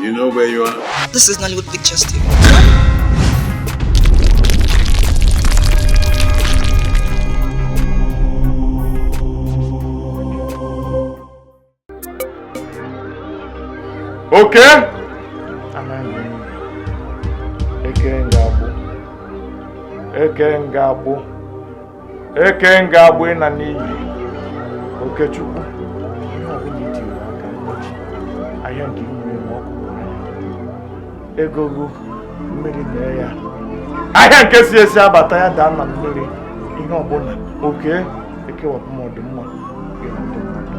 You know where you are? This is Nollywood Pictures TV. Oke eke nga-agbụ, eke nga-agbụ, eke nga-agbụ ịna n'iyi. Okechukwu, ihe ọbụla itiri aka mkpọchi ahịa nke inwe enwe ọkụ gbara ya, ego gụ mmiri mee ya, ahịa nke si esi abata ya daa na mmiri. Ihe ọbụla oke ekewapụ m ọdịmma gị na ndị mmadụ,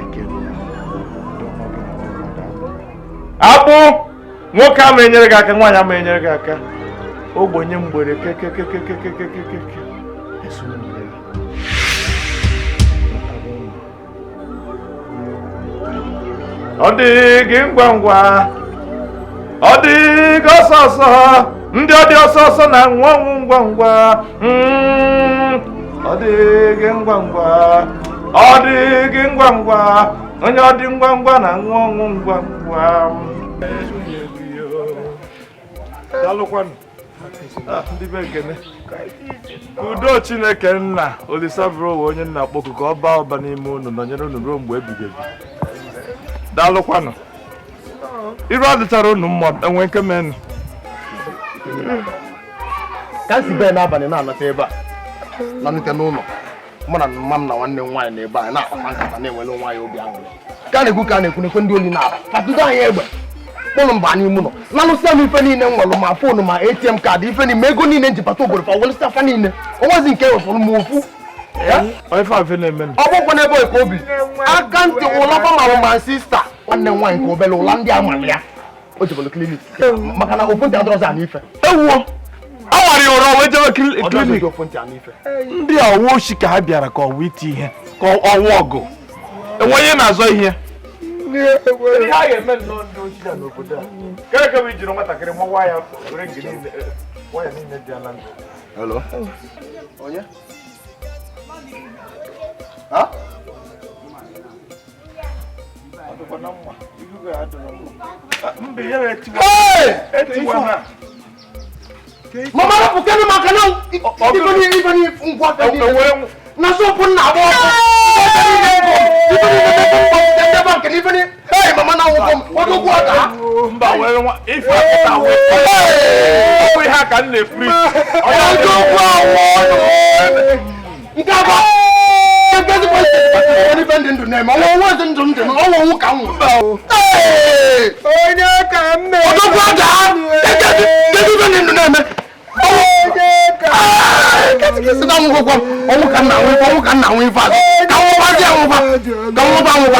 ekele ndị ọma gị na ndị mmadụ. Agbụ nwoke ama enyere gị aka, nwaanyị ama enyere gị aka, ogbenye mgbere kekekekekekekeke esoro mgbe ya. Ọ dịghị ngwa ngwa, ọ dịghị ọsọ ọsọ, ndị ọ dị ọsọ ọsọ na-anwụ ọnwụ ngwa ngwa. Ọ dịghị ngwa ngwa, ọ dịghị ngwa ngwa, onye ọ dị ngwa ngwa na-anwụ ọnwụ ngwa ngwa. Daalụkwanụ. Ndị be ekene, udo Chineke nna Olisa bụrụ ụwa onye nna akpọku ka ọ baa ụba n'ime unu, nọnyere unu ruo mgbe ebighị ebi. Daalụkwanụ. Iru adịchara unu mma, enwe nke menụ ka m si bee n'abalị na-anata ebe a nanite n'ụlọ. Mụ na mma m na nwanne m nwaanyị na ebe a na-akpa nkata, na-enwere onwe anyị obi aṅụrị. Ka a na-ekwu, ka a na-ekwu nekwe ndị oli na-aba katudo anyị egbe kpụrụ mba n'ime ụlọ, nanụsịa m ife niile m nwere, ma phone, ma ATM card, ife niile, ego niile m ji bata obodo, fa welụsịa fa niile. Onwezi nke wefọrọ m ofu. Ife afe na-eme. Ọ bụkwa n'ebe ka obi aka ntị ụlọfa marụ ma sister nwanne m nwaanyị nke obere ụla ndị amara ya o jebere clinic maka na ofu ntị adọrọzi ana ife. Ewuo, a nwara ya ụra wee jebe clinic. Ofu ntị ana ife. Ndị a ọwụ oshi ka ha bịara, ka ọwụ iti ihe, ka ọwụ ọgụ, enwe onye na-azọ ihe. Ihe a ga-eme nnọọ ndị ochi ya n'obodo a kere kebe ijiri nwatakịrị mawa ya were nge niile, waya niile dị ya na ndụ. Hello. Onye? Ha? Ọ dịkwa na mma, ihu gị adịrọ mma. Mba, ihe na-etiwa Hey! etiwa na Mama rapụ kenu maka na ife niile, ife niile, ngwa aka niile. Enwere Na shop nna agba ọkụ. Ife niile ego. Ife niile ego mkpọ ndị bank na ife niile. Hey, mama na nwụkwọ m. Odogwu aka. Mba, were nwa ife akịta wee Hey! ọ bụ ihe a ka m na-efuri. Odogwu awụ. Nke abụọ. Nke ezigbo isi ife ndị ndụ na-eme. Ọnwụ ọnwụ ezi ndụ ndụ ọnwụ ọnwụ ka m nwụrụ. Hey! Onye ka m mere? Odogwu aka. Kedu ife ndị ndụ na-eme? Onye ka Sị na nwụkwọ ọnwụ ka nna nwụ, ọnwụ ka nna nwụ, ife azụ ka nwụbazi anwụba, ka nwụba anwụba.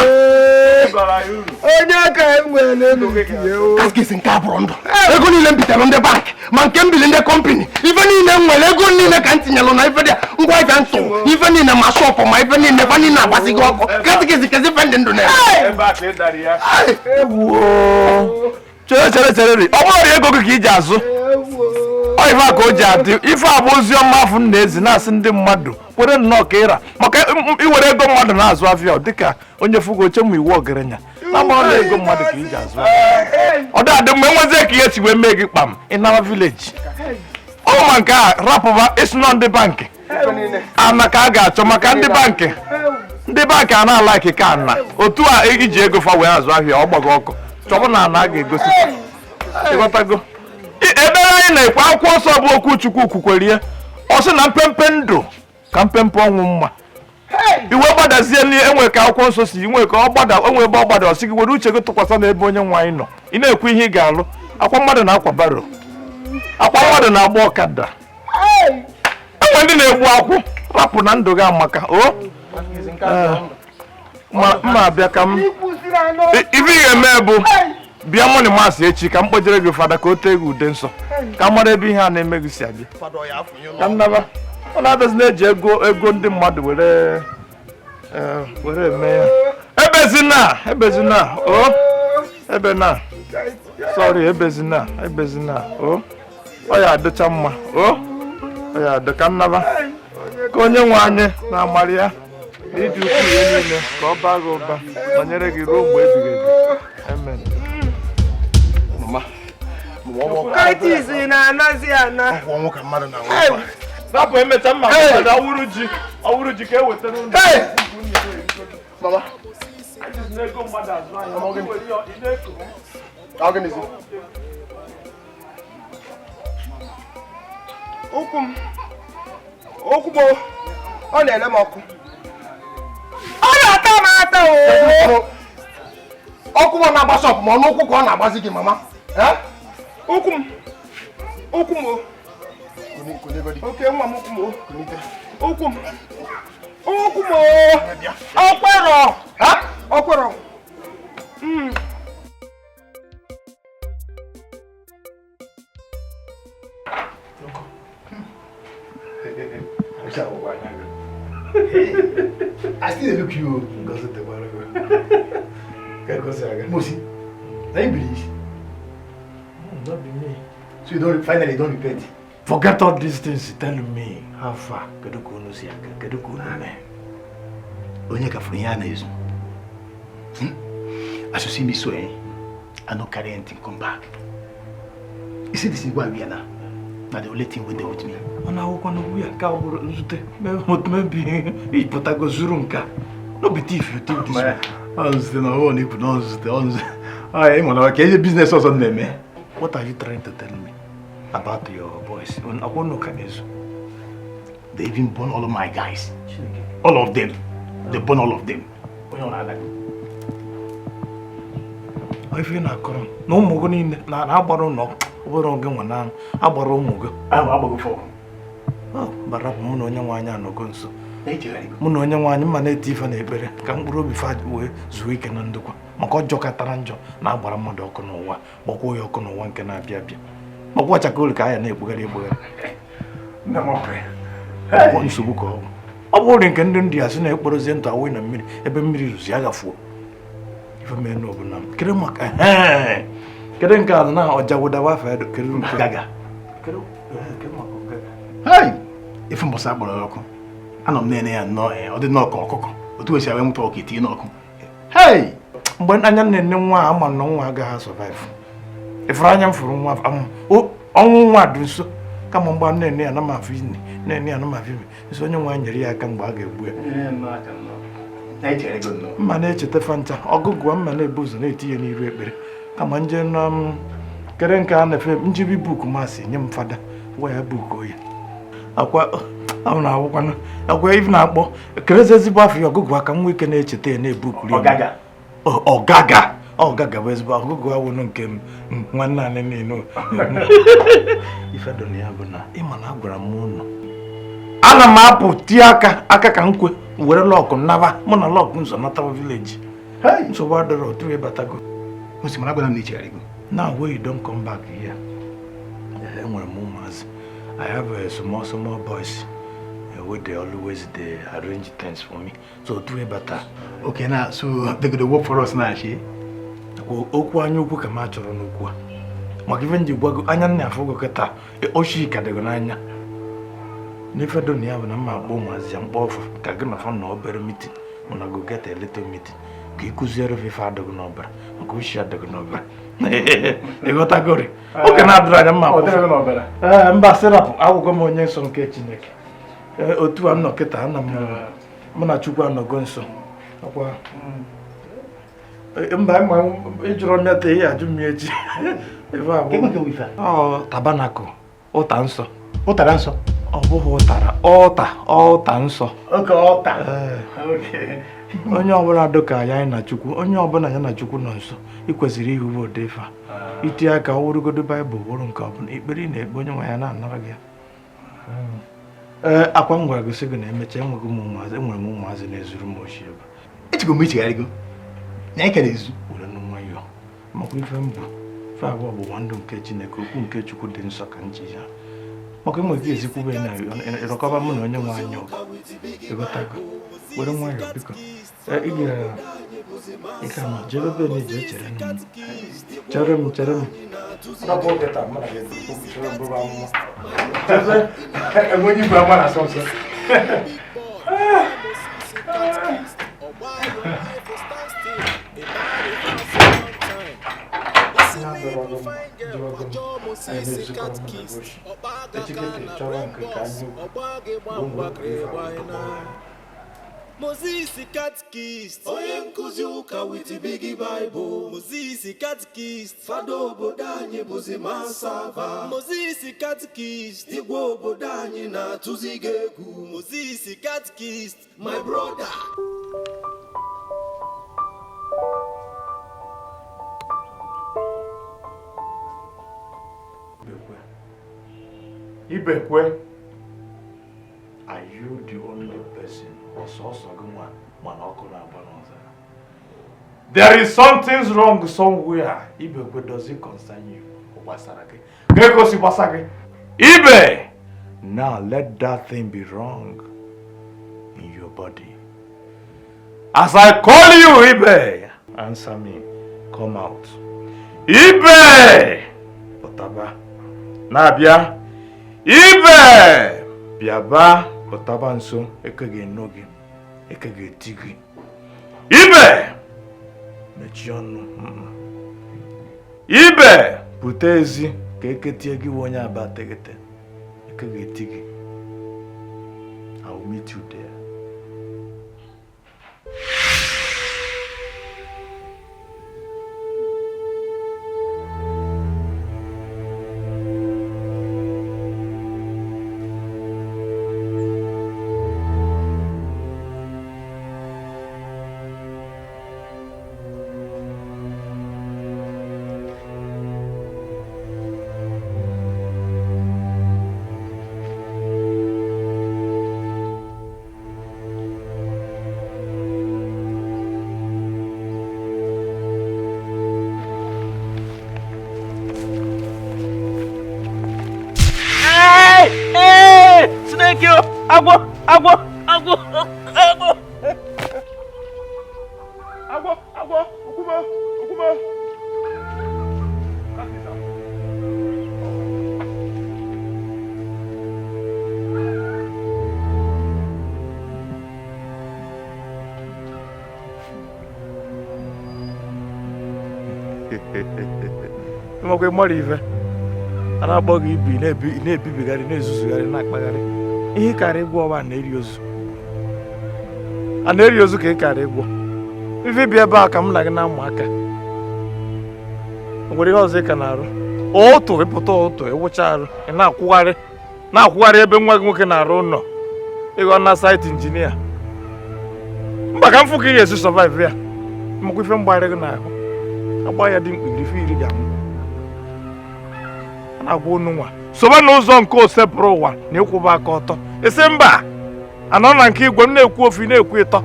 Onye ka m nwere n'ukie o? Kaskis nke a bụrụ ndụ. Ego niile m bitere ndị bank, ma nke m bili ndị company, ife niile m nwere, ego niile ka m tinyelụ na ife dị ngwa ife ntụ, ife niile, ma shop, ma ife niile, fa niile agbasigo ọkụ. Kaskis, kezi ife ndị ndụ na-eme? Ebe a ka ị dara ya. Ewuo, chere chere chere ri, ọ bụrụ ego gị ka iji azụ ọ, ife a ka o ji adị. Ife a bụ ozi ọma afụ m na-ezi, na-asị ndị mmadụ kwere nnọọ ka ịra maka iwere ego mmadụ na-azụ afịa, ọ dịka onye fugo oche ma iwu ọgaranya na amara na ego mmadụ ka iji azụ afịa. Ọ dị adị mgbe nwezie ka ihe si wee mee gị kpam ịnara village ọ ma nke a rapụba isi nọ ndị bank ana ka a ga-achọ maka ndị bank. Ndị bank a na-alaiki ka ana otu a iji ego fa wee azụ ahịa, ọ gbago ọkụ chọbụ na ana a ga-egosi. Ịghọtago? Ebere anyị na-ekwe, akwụkwọ nsọ bụ okwu Chukwu kwukwere ya, ọ sị na mpempe ndụ ka mpempe ọnwụ mma. Iwe gbadazie enwe ka akwụkwọ nsọ si nwe ka ọ gbada, enwe ebe ọ gbada, ọ sị gị were uche gị tụkwasị n'ebe onye nwe anyị nọ. Ị na-ekwu ihe ị ga-alụ, akwa mmadụ na-akwa barrow, akwa mmadụ na-agba ọkada, enwe ndị na-egbu akwụ. Rapụ na ndụ gị amaka o. Mma abịa ka m ife ị ga-eme bụ bịa morning mass echi ka m kpojere gị fada ka o tee gị ude nsọ, ka m mara ebe ihe a na-eme gị si abịa. Ka m naba, ọ na-abịazi na-eji ego ego ndị mmadụ were were eme ya. Ebezina, ebezina o, ebe na sorry, ebezina, ebezina o, ọ ya adịcha mma o, ọ ya adị. Ka m naba, ka onye nwe anyị na-amara ya na ịdị ukwuu ya niile ka ọ baa gị ụba, nọnyere gị ruo mgbe ebighị ebi. Amen. Curtis na-anazi ana. Ọnwụ ka mmadụ na-anwụ. Rapụ emecha mma awụrụ ji ka e wetara unu. Mama. Ụkwụ m. Ụkwụ m ọ na-ele m ọkụ. Ọ na-ata m ata o. Ọkụ m na-agba shọpụ ma ọ n'ụkwụ ka ọ na-agbazi gị mama. Ụkwụ m. Ụkwụ m o. Oke nwa m ụkwụ m o. Ụkwụ m. Ụkwụ m o. Ọkwero. Ọkwero. I still look you. Mosi, now you believe? Not be me. So you don't finally don't repent. Forget all these things. Tell me how far. Kedu ka unu si aga? Kedu ka unu mee? Onye ka furu ihe a na-ezu. As you see me so, I no carry anything come back. You see this is why we are now. Now the only thing wey dey with me. Ọ na-awụkwa n'ugwu ya nke a bụrụ nzute. Maybe ịpụtago zuru nke a. No be thief you thief this one. Ọ nzute na ọwụ na ikwu na nzute ọ nzute. Ọ ịma na ka eze business ọzọ m na-eme. What are you trying to tell me about your boys? Akwa unu ka na-ezu. They even burn all of my guys. All of them. They burn all of them. Onye ọ na-ala gị. Ọ ife ị na-akọrọ m na ụmụ gị niile na-agbara ụlọ obere oge nwa na agbara ụmụ gị. Ahụ agbago fọ. Barapụ mụ na onye nwe anyị anọgo nso. Mụ na onye nwe anyị mma na-eti ife na ekpere ka mkpụrụ obi fa wee zuo ike na ndokwa maka ọjọọ katara njọ na-agbara mmadụ ọkụ n'ụwa gbakwuo ya ọkụ n'ụwa nke na-abịa abịa makwa ọchakolu ka anya na-ekpugharị ekpugharị. Ọ nsogbu ka ọ bụ. Ọ bụrụ nke ndị ndị asị na-ekporozie ntụ awụ na mmiri ebe mmiri ruzi agafuo. Ife mee n'ọbụla m. Kedu maka kedu nke a na ọja wụdawa afọ kedu nke Gaga. Kedu maka ọgaga? Hey! Ife mbọsị agbara ya ọkụ. Anọ m na-ene ya nnọọ ọ dị nnọọ ka ọkụkọ. Otu esi awe nwụta ọkụ etinye n'ọkụ. Hey! Mgbe anya na-ene nwa a ama na nwa agaghị survive. Ifuru anya m fụrụ nwa ọnwụ nwa dị nso kama mgbe na-ene ya na m afụ ini na-ene ya na m afụ imi nso onye nwa nyere ya aka mgbe a ga-egbu ya. Mma na-echeta fancha ọgụgụ mma na-ebu ụzọ na-etinye n'iru ekpere kama nje na kere nke a na-efe njibi buku masị nye m fada gwa ya buku oyi akwa ahụ na-awụkwanụ akwa ife na-akpọ kerezi ezigbo afọ ya ọgụgụ aka nwa ike na-echeta ya na-ebukuru ya. Ọgaga. Ọgaga. Ọgaga bụ ezigbo ọgụgụ awụnụ nke m nwanne anyị niile. Ife dị na ya bụ na ịma na agwara m ụnụ ana m apụ tie aka aka ka nkwe were lọkụ naba mụ na lọkụ nzọ natawa vileji. Nsogbu adịrọ otu ịbatago. Mosi mana agwara m na ichegharịgo. Now when you don't come back here, enwere m ụmụazị. I have small small boys wey they always dey arrange things for me. So otu ịbata. Okay now, so they go work for us now, she? Okwu anya ukwu ka m achọrọ n'okwu a. Maka ife nji gwago anya nna afọ gị kịta oshi ka dịgo n'anya. N'ife dị na ya bụ na mma akpọ ụmụazị ya mkpọ ọfụ ka gị na fa nọ obere meeting mụ na go get a little meeting ka ị kụziere ife adịghị n'ọbara maka oshi adịghị n'ọbara. Ịghọtagori oge na-adịrị anya mma akpọ. Ee, mba sirapụ awụgo m onye nsọ nke Chineke. Otu a nọ kịta ana m mụ na Chukwu anọgo nso. Ọkwa mba ma ịjụrụ m ya taa ihe ajụ m ya echi. Ife a bụ ọ tabanakụ ụta nsọ. Ụtara nsọ? Ọ bụghị ụtara, ọta ọta nsọ. Oke ọta. Onye ọbụla dịka ya na Chukwu, onye ọbụla ya na Chukwu nọ nso, ị kwesịrị ihuwe ụdị ife a. Itinye aka ọ wụrụgodo Baịbụl wụrụ nke ọbụla ikpere ị na-ekpe onye nwe ya na-anara gị ya. Ee, akwa m gwara gị sị gị na emechaa enweghị m ụmụazị, enwere m ụmụazị na-ezuru m oshi ebe. Echego m ichegharịgo. Na ị ka na-ezu. Were nụ nwayọọ. Makwa ife m bụ ife abụọ bụ ndụ nke Chineke, okwu nke Chukwu dị nsọ ka nji ya. Maka enweghị gị ezikwube na ịrọkọba mụ na onye nwe anyị ọgụ. Ịghọtago? Were nwayọọ biko. Ị ga ma jebe ebe na ije chere m. Chere m, chere m. Rapụ oge taa mụ na gị chere m bụrụ amụma. Ebe onye igwe ama na-asọ nsọ. Adịwago mma, dịwago mma. Anyị na-ezukọrọ mụ na gị oshi. Echikete chọrọ nke ka anyị ukwu bụ mgbe ife ahụ. Moses catechist, onye nkụzi ụka with big Bible. Moses catechist, fada obodo anyị bụzi masava. Moses catechist, igwe obodo anyị na-atụzi gị egwu. Moses catechist, my brother. Ibekwe, are you the only person ọsọsọ gị nwa mana ọkụ na-agba n'ọzara? There is something wrong somewhere. Ibekwe, does it concern you? Ọ gbasara gị? Ka ego si gbasa gị? Ibe! Now let that thing be wrong in your body. As I call you, Ibe, answer me. Come out. Ibe! Pụtaba. Na-abịa. Ibe! Bịaba, pụtaba nso, eke ga-eno gị, eke ga-eti gị. Ibe! Mechie ọnụ. Ibe! Pụta ezi ka eke tie gị onye aba teghete. Eke ga-eti gị. I will meet you there. Agwọ, agwọ, agwọ, agwọ. Agwọ, agwọ, okwumo, okwumo. Ịmakwa ịmara ife a na-akpọ gị ibi na-ebibigharị na-ezuzugharị na-akpagharị. Ihe karịa ịgwọ ọba na-eri ozu. A na-eri ozu ka ị karịa ịgwọ. Ife bi ebe a ka m na gị na-amụ aka. O nwere ihe ọzọ ị ka na-arụ? Ụtụ ịpụta ụtụ ịwụcha arụ ị na-akwụgharị na-akwụgharị ebe nwa gị nwoke na-arụ ụlọ. Ịghọ na site injinia. Mba ka m fụ ka ị ga-esi survive ya. Makwa ife mgbarị gị n'ahụ. Agba ya dị mkpiriri ife iri ga-anwụ. A na-agwa unu nwa sobe n'ụzọ nke osepụrụ ụwa na ịkwụba aka ọtọ. Isi mba anọ na nke igwe m na-ekwu ofu na-ekwu ịtọ.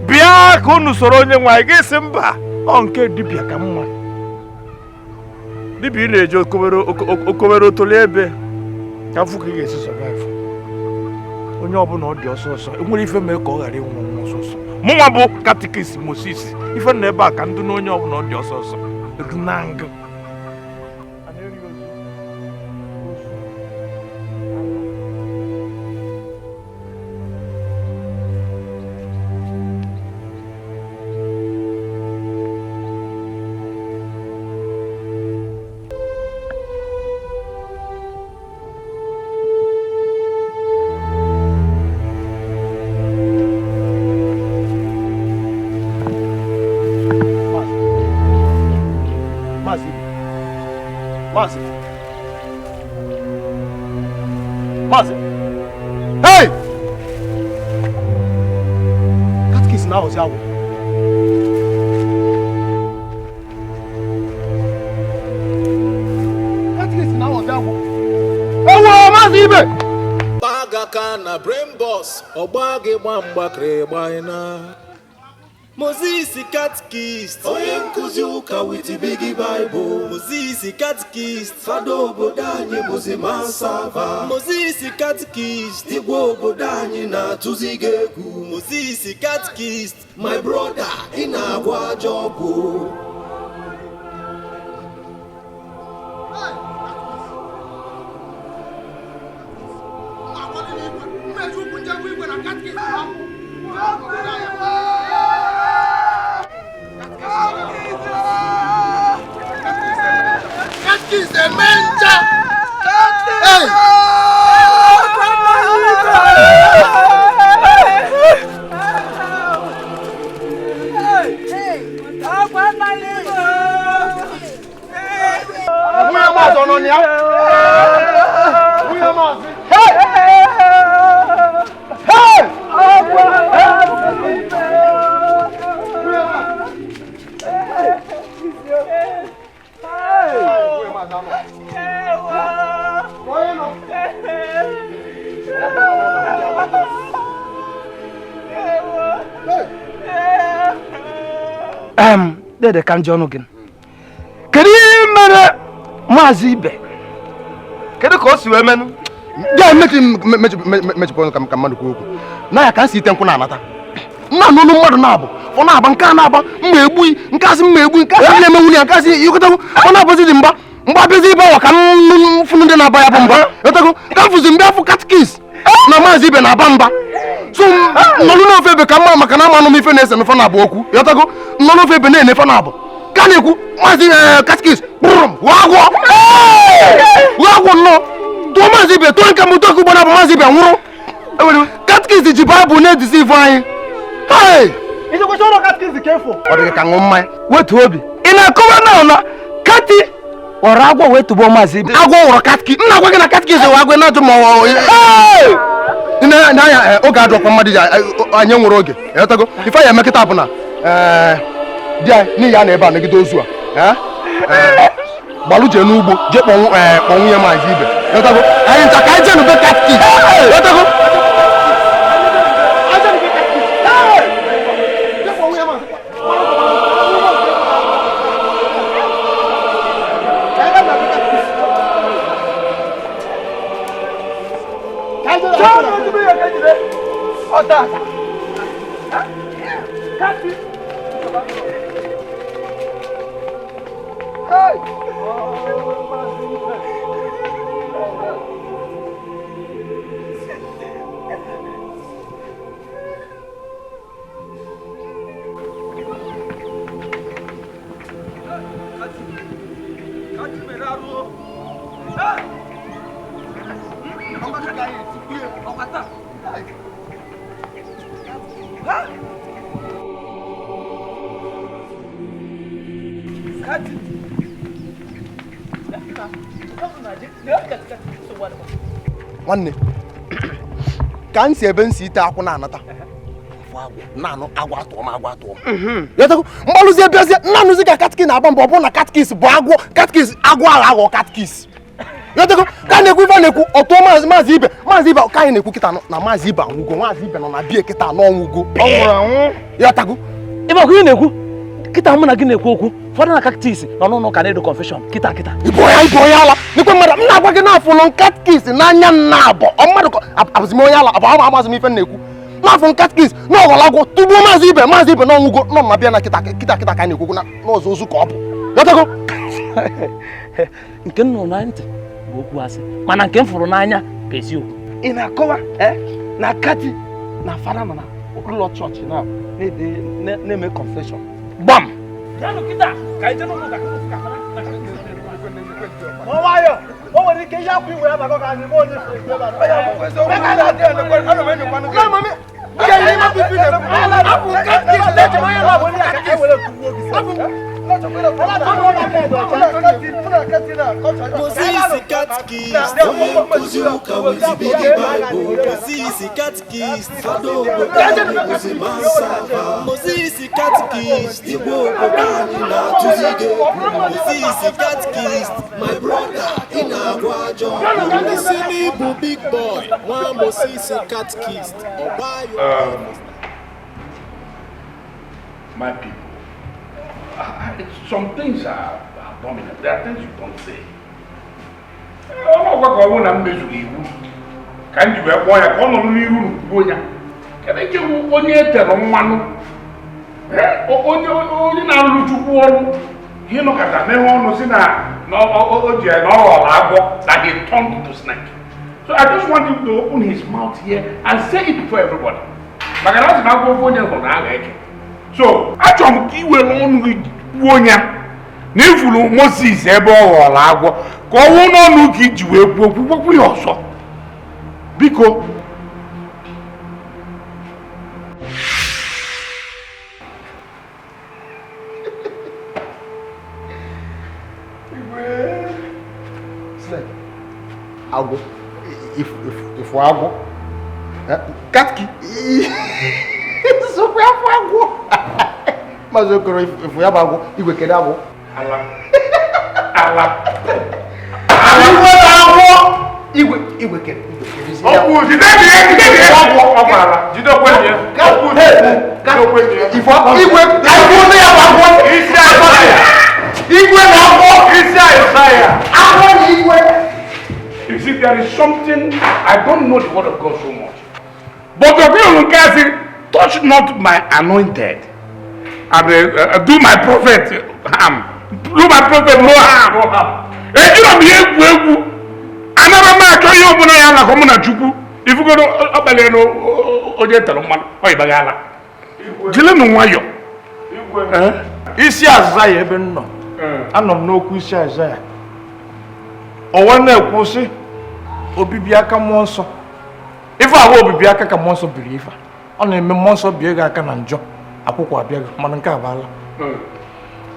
Bịa ka unu soro onye nwe anyị. Gị si mba ọ nke dibịa ka mma. Dibịa ị na-eji okobere otoli ebe ka m fụ ka ị ga-esi survive. Onye ọbụla ọ dị ọsọ ọsọ enwere ife mee ka ọ ghara ịnwụ ọnwụ ọsọ ọsọ. Mụnwa bụ katikist Moses. Ife nọ ebe a ka ndụ na onye ọbụla ọ dị ọsọ ọsọ edu na ngụ. Maazị. Maazị. Hey! Catechist na-aghọzi agwọ. Catechist na-aghọzi agwọ. Ewo Maazị Ibe! Gbagaka na brain box, ọgba gị gbamgbakịrị gbaina. Moses catechist, onye nkụzi ụka with big Bible. Moses catechist, fada obodo anyị bụzi masava. Moses catechist, igwe obodo anyị na-atụzi gị egwu. Moses catechist, my brother, ị na-agwa ajọ ọgwụ. Katkist eme ncha. Hey! Nwunye maazị ọ nọ na ya? Nwunye maazị. Hey! Hey! Dede ka njọ ọnụ gị. Kedu ihe mere Maazị Ibe? Kedu ka o si wee menụ? Ya mechipụ ọnụ ka mmadụ kwuo okwu. Na ya ka m si ite nkwụ na-anata. Nna n'olu mmadụ na-abụ, ọ na-aba nke a na-aba, mma egbui, nke asị mma egbui, nke asị na-eme nwunye ya, nke asị ịkọtago, ọ na-abụzi dị mgba. Mgbe abịazi ibe awa ka m fụnụ ndị na-aba ya bụ mba. Ịkọtago, ka m fụzi mgbe afọ katkis na Maazị Ibe na-aba mba. So nọlụ n'ofe ebe ka mma maka na ama anụ m ife na-ese n'ofe na-abụ okwu. Ịghọtago, nọ n'ofe ebe na-enefe na-abụ. Ka na-ekwu Maazị katkis kpụrụ m wee agwọ. Wee agwọ nnọọ. Tụọ Maazị Ibe, tụọ nke m tụọ ugbo na-abụ Maazị Ibe nwụrụ. Katkis ji Baịbụl na-edisi ife anyị. Ọ dịghị ka ṅụọ mmanya. Wetuo obi. Ị na-akọwa na na kati ghọrọ agwọ wee tụgbuo Maazị Ibe. Agwọ ghọrọ katkis. M na-agwa gị na katkis wee agwọ na-ajụ ma ọ n'anya oge adọkwa mmadụ ji anyị nwere oge. Ịghọtago? Ife anyị emekịta bụ na di anyị n'ihi ya na ebe a nagide ozu a gbalụ jee n'ugbo jee kpọọ nwunye Maazị Ibe. Ịghọtago? Anyị ncha ka anyị jee n'ube katkis. Ịghọtago? Nwanne ka m si ebe m si ite akwụ na-anata na-anụ agwọ atụọ m agwọ atụọ m mgbalụzie bịazie nnanụzi ka katkis na-aba mba ọ bụrụ na katkis bụ agwọ katkis agwọ agha aghọ katkis ka na-ekwu ife na-ekwu ọtụọ Maazị Ibe Maazị Ibe ka anyị na-ekwu kịta na Maazị Ibe anwụgo Maazị Ibe nọ na bie kịta n'ọnwụgo yọtago ịbakwa ị na-ekwu kịta mụ na gị na-ekwu okwu ụfọdụ na katkis nọ n'ụlọ ụka na-edo confession kịta kịta ịbụ onye ala n'ikwe mmadụ m na-agwa gị na-afụlụ katkis n'anya nna abụọ mmadụ abụzi m onye ala abụ ama amazị m ife na-ekwu na-afụ katkis na ọghọrọ agwọ tugbuo Maazị Ibe Maazị Ibe n'ọnwụgo nọ na bịa na kịta kịta kịta ka anyị na-ekwukwu na n'ọzọ ozu ka ọ bụ yọtago nke m nụrụ na ntị bụ okwu asị mana nke m fụrụ n'anya bụ eziokwu ị na-akọwa na kati na fada nọ na ụlọ chọọchị na-eme confession gbam O nwere ike ihe akwụ iwe ya maka anyị ma onye Moses Katkist, onye nkuzi ụka with big Bible. Moses Katkist, fada obodo anyị bụzi masava. Moses Katkist, igwe obodo anyị na-atụzi gị egwu. Moses Katkist, my brother, ị na-agwa ajọ ọgwụ. Isi n'ịbụ big boy, nwa Moses Katkist, ọgbayo. My people. Some things are abominable. There are things you don't say. Ọ gwakọ ọnwụ na mmezuru iwu ka m ji wee kpọọ ya ka ọ nọrọ n'iru n'ugbo ya. Kedu nke bụ onye etere mmanụ onye na-alụ Chukwu ọrụ ihe nọkọta meghe ọnụ si na o ji na ọ ghọrọ agwọ that he turned to snake. So I just want him to open his mouth here and say it before everybody. Maka na asị na agwọ ofe onye hụrụ na agha eke. So achọrọ m ka i were ọnụ gị kwuo ya Na ifuru Moses ebe ọ ghọrọ agwọ ka ọ wụ n'ọnụ ka iji wee kwuo okwu, gwakwu ya ọzọ biko. Agwọ, ifu agwọ, katki sokwa afọ agwọ. Maazị Okoro, ifu ya bụ agwọ. Igwe, kedu agwọ? Ala ala. Igwe na agwọ. Igwe, igwe, kedu, igwe, kedu? Ọkwụ jide gị, jide gị. Ọ gwara jide okwe ya. Ọkwụ jide okwe ya. Ifu igwe agwọ ndị ya bụ agwọ. Isi Aịzaya. Igwe na agwọ. Isi Aịzaya. Agwọ na igwe. You see, there is something, I don't know the word of God so much. But the people who can say, "Touch not my anointed, and do my prophet harm. Do my prophet no harm." No harm. Ejiro m ihe egwu egwu. Anara m achọ ihe ọbụla ya nakọ mụ na Chukwu. Ifugoro ọkpalị na onye tere mmanụ, ọ ịbaghị ala. Jirinụ nwayọ. Isi Aịzaya ebe m nọ, anọ m n'okwu isi Aịzaya, ọwa na-ekwu sị obibi aka mmụọ nsọ. Ife abụ obibi aka ka mmụọ nsọ biri ife a. Ọ na-eme mmụọ nsọ bie gị aka na njọ akwụkwọ abịa gị, mana nke abala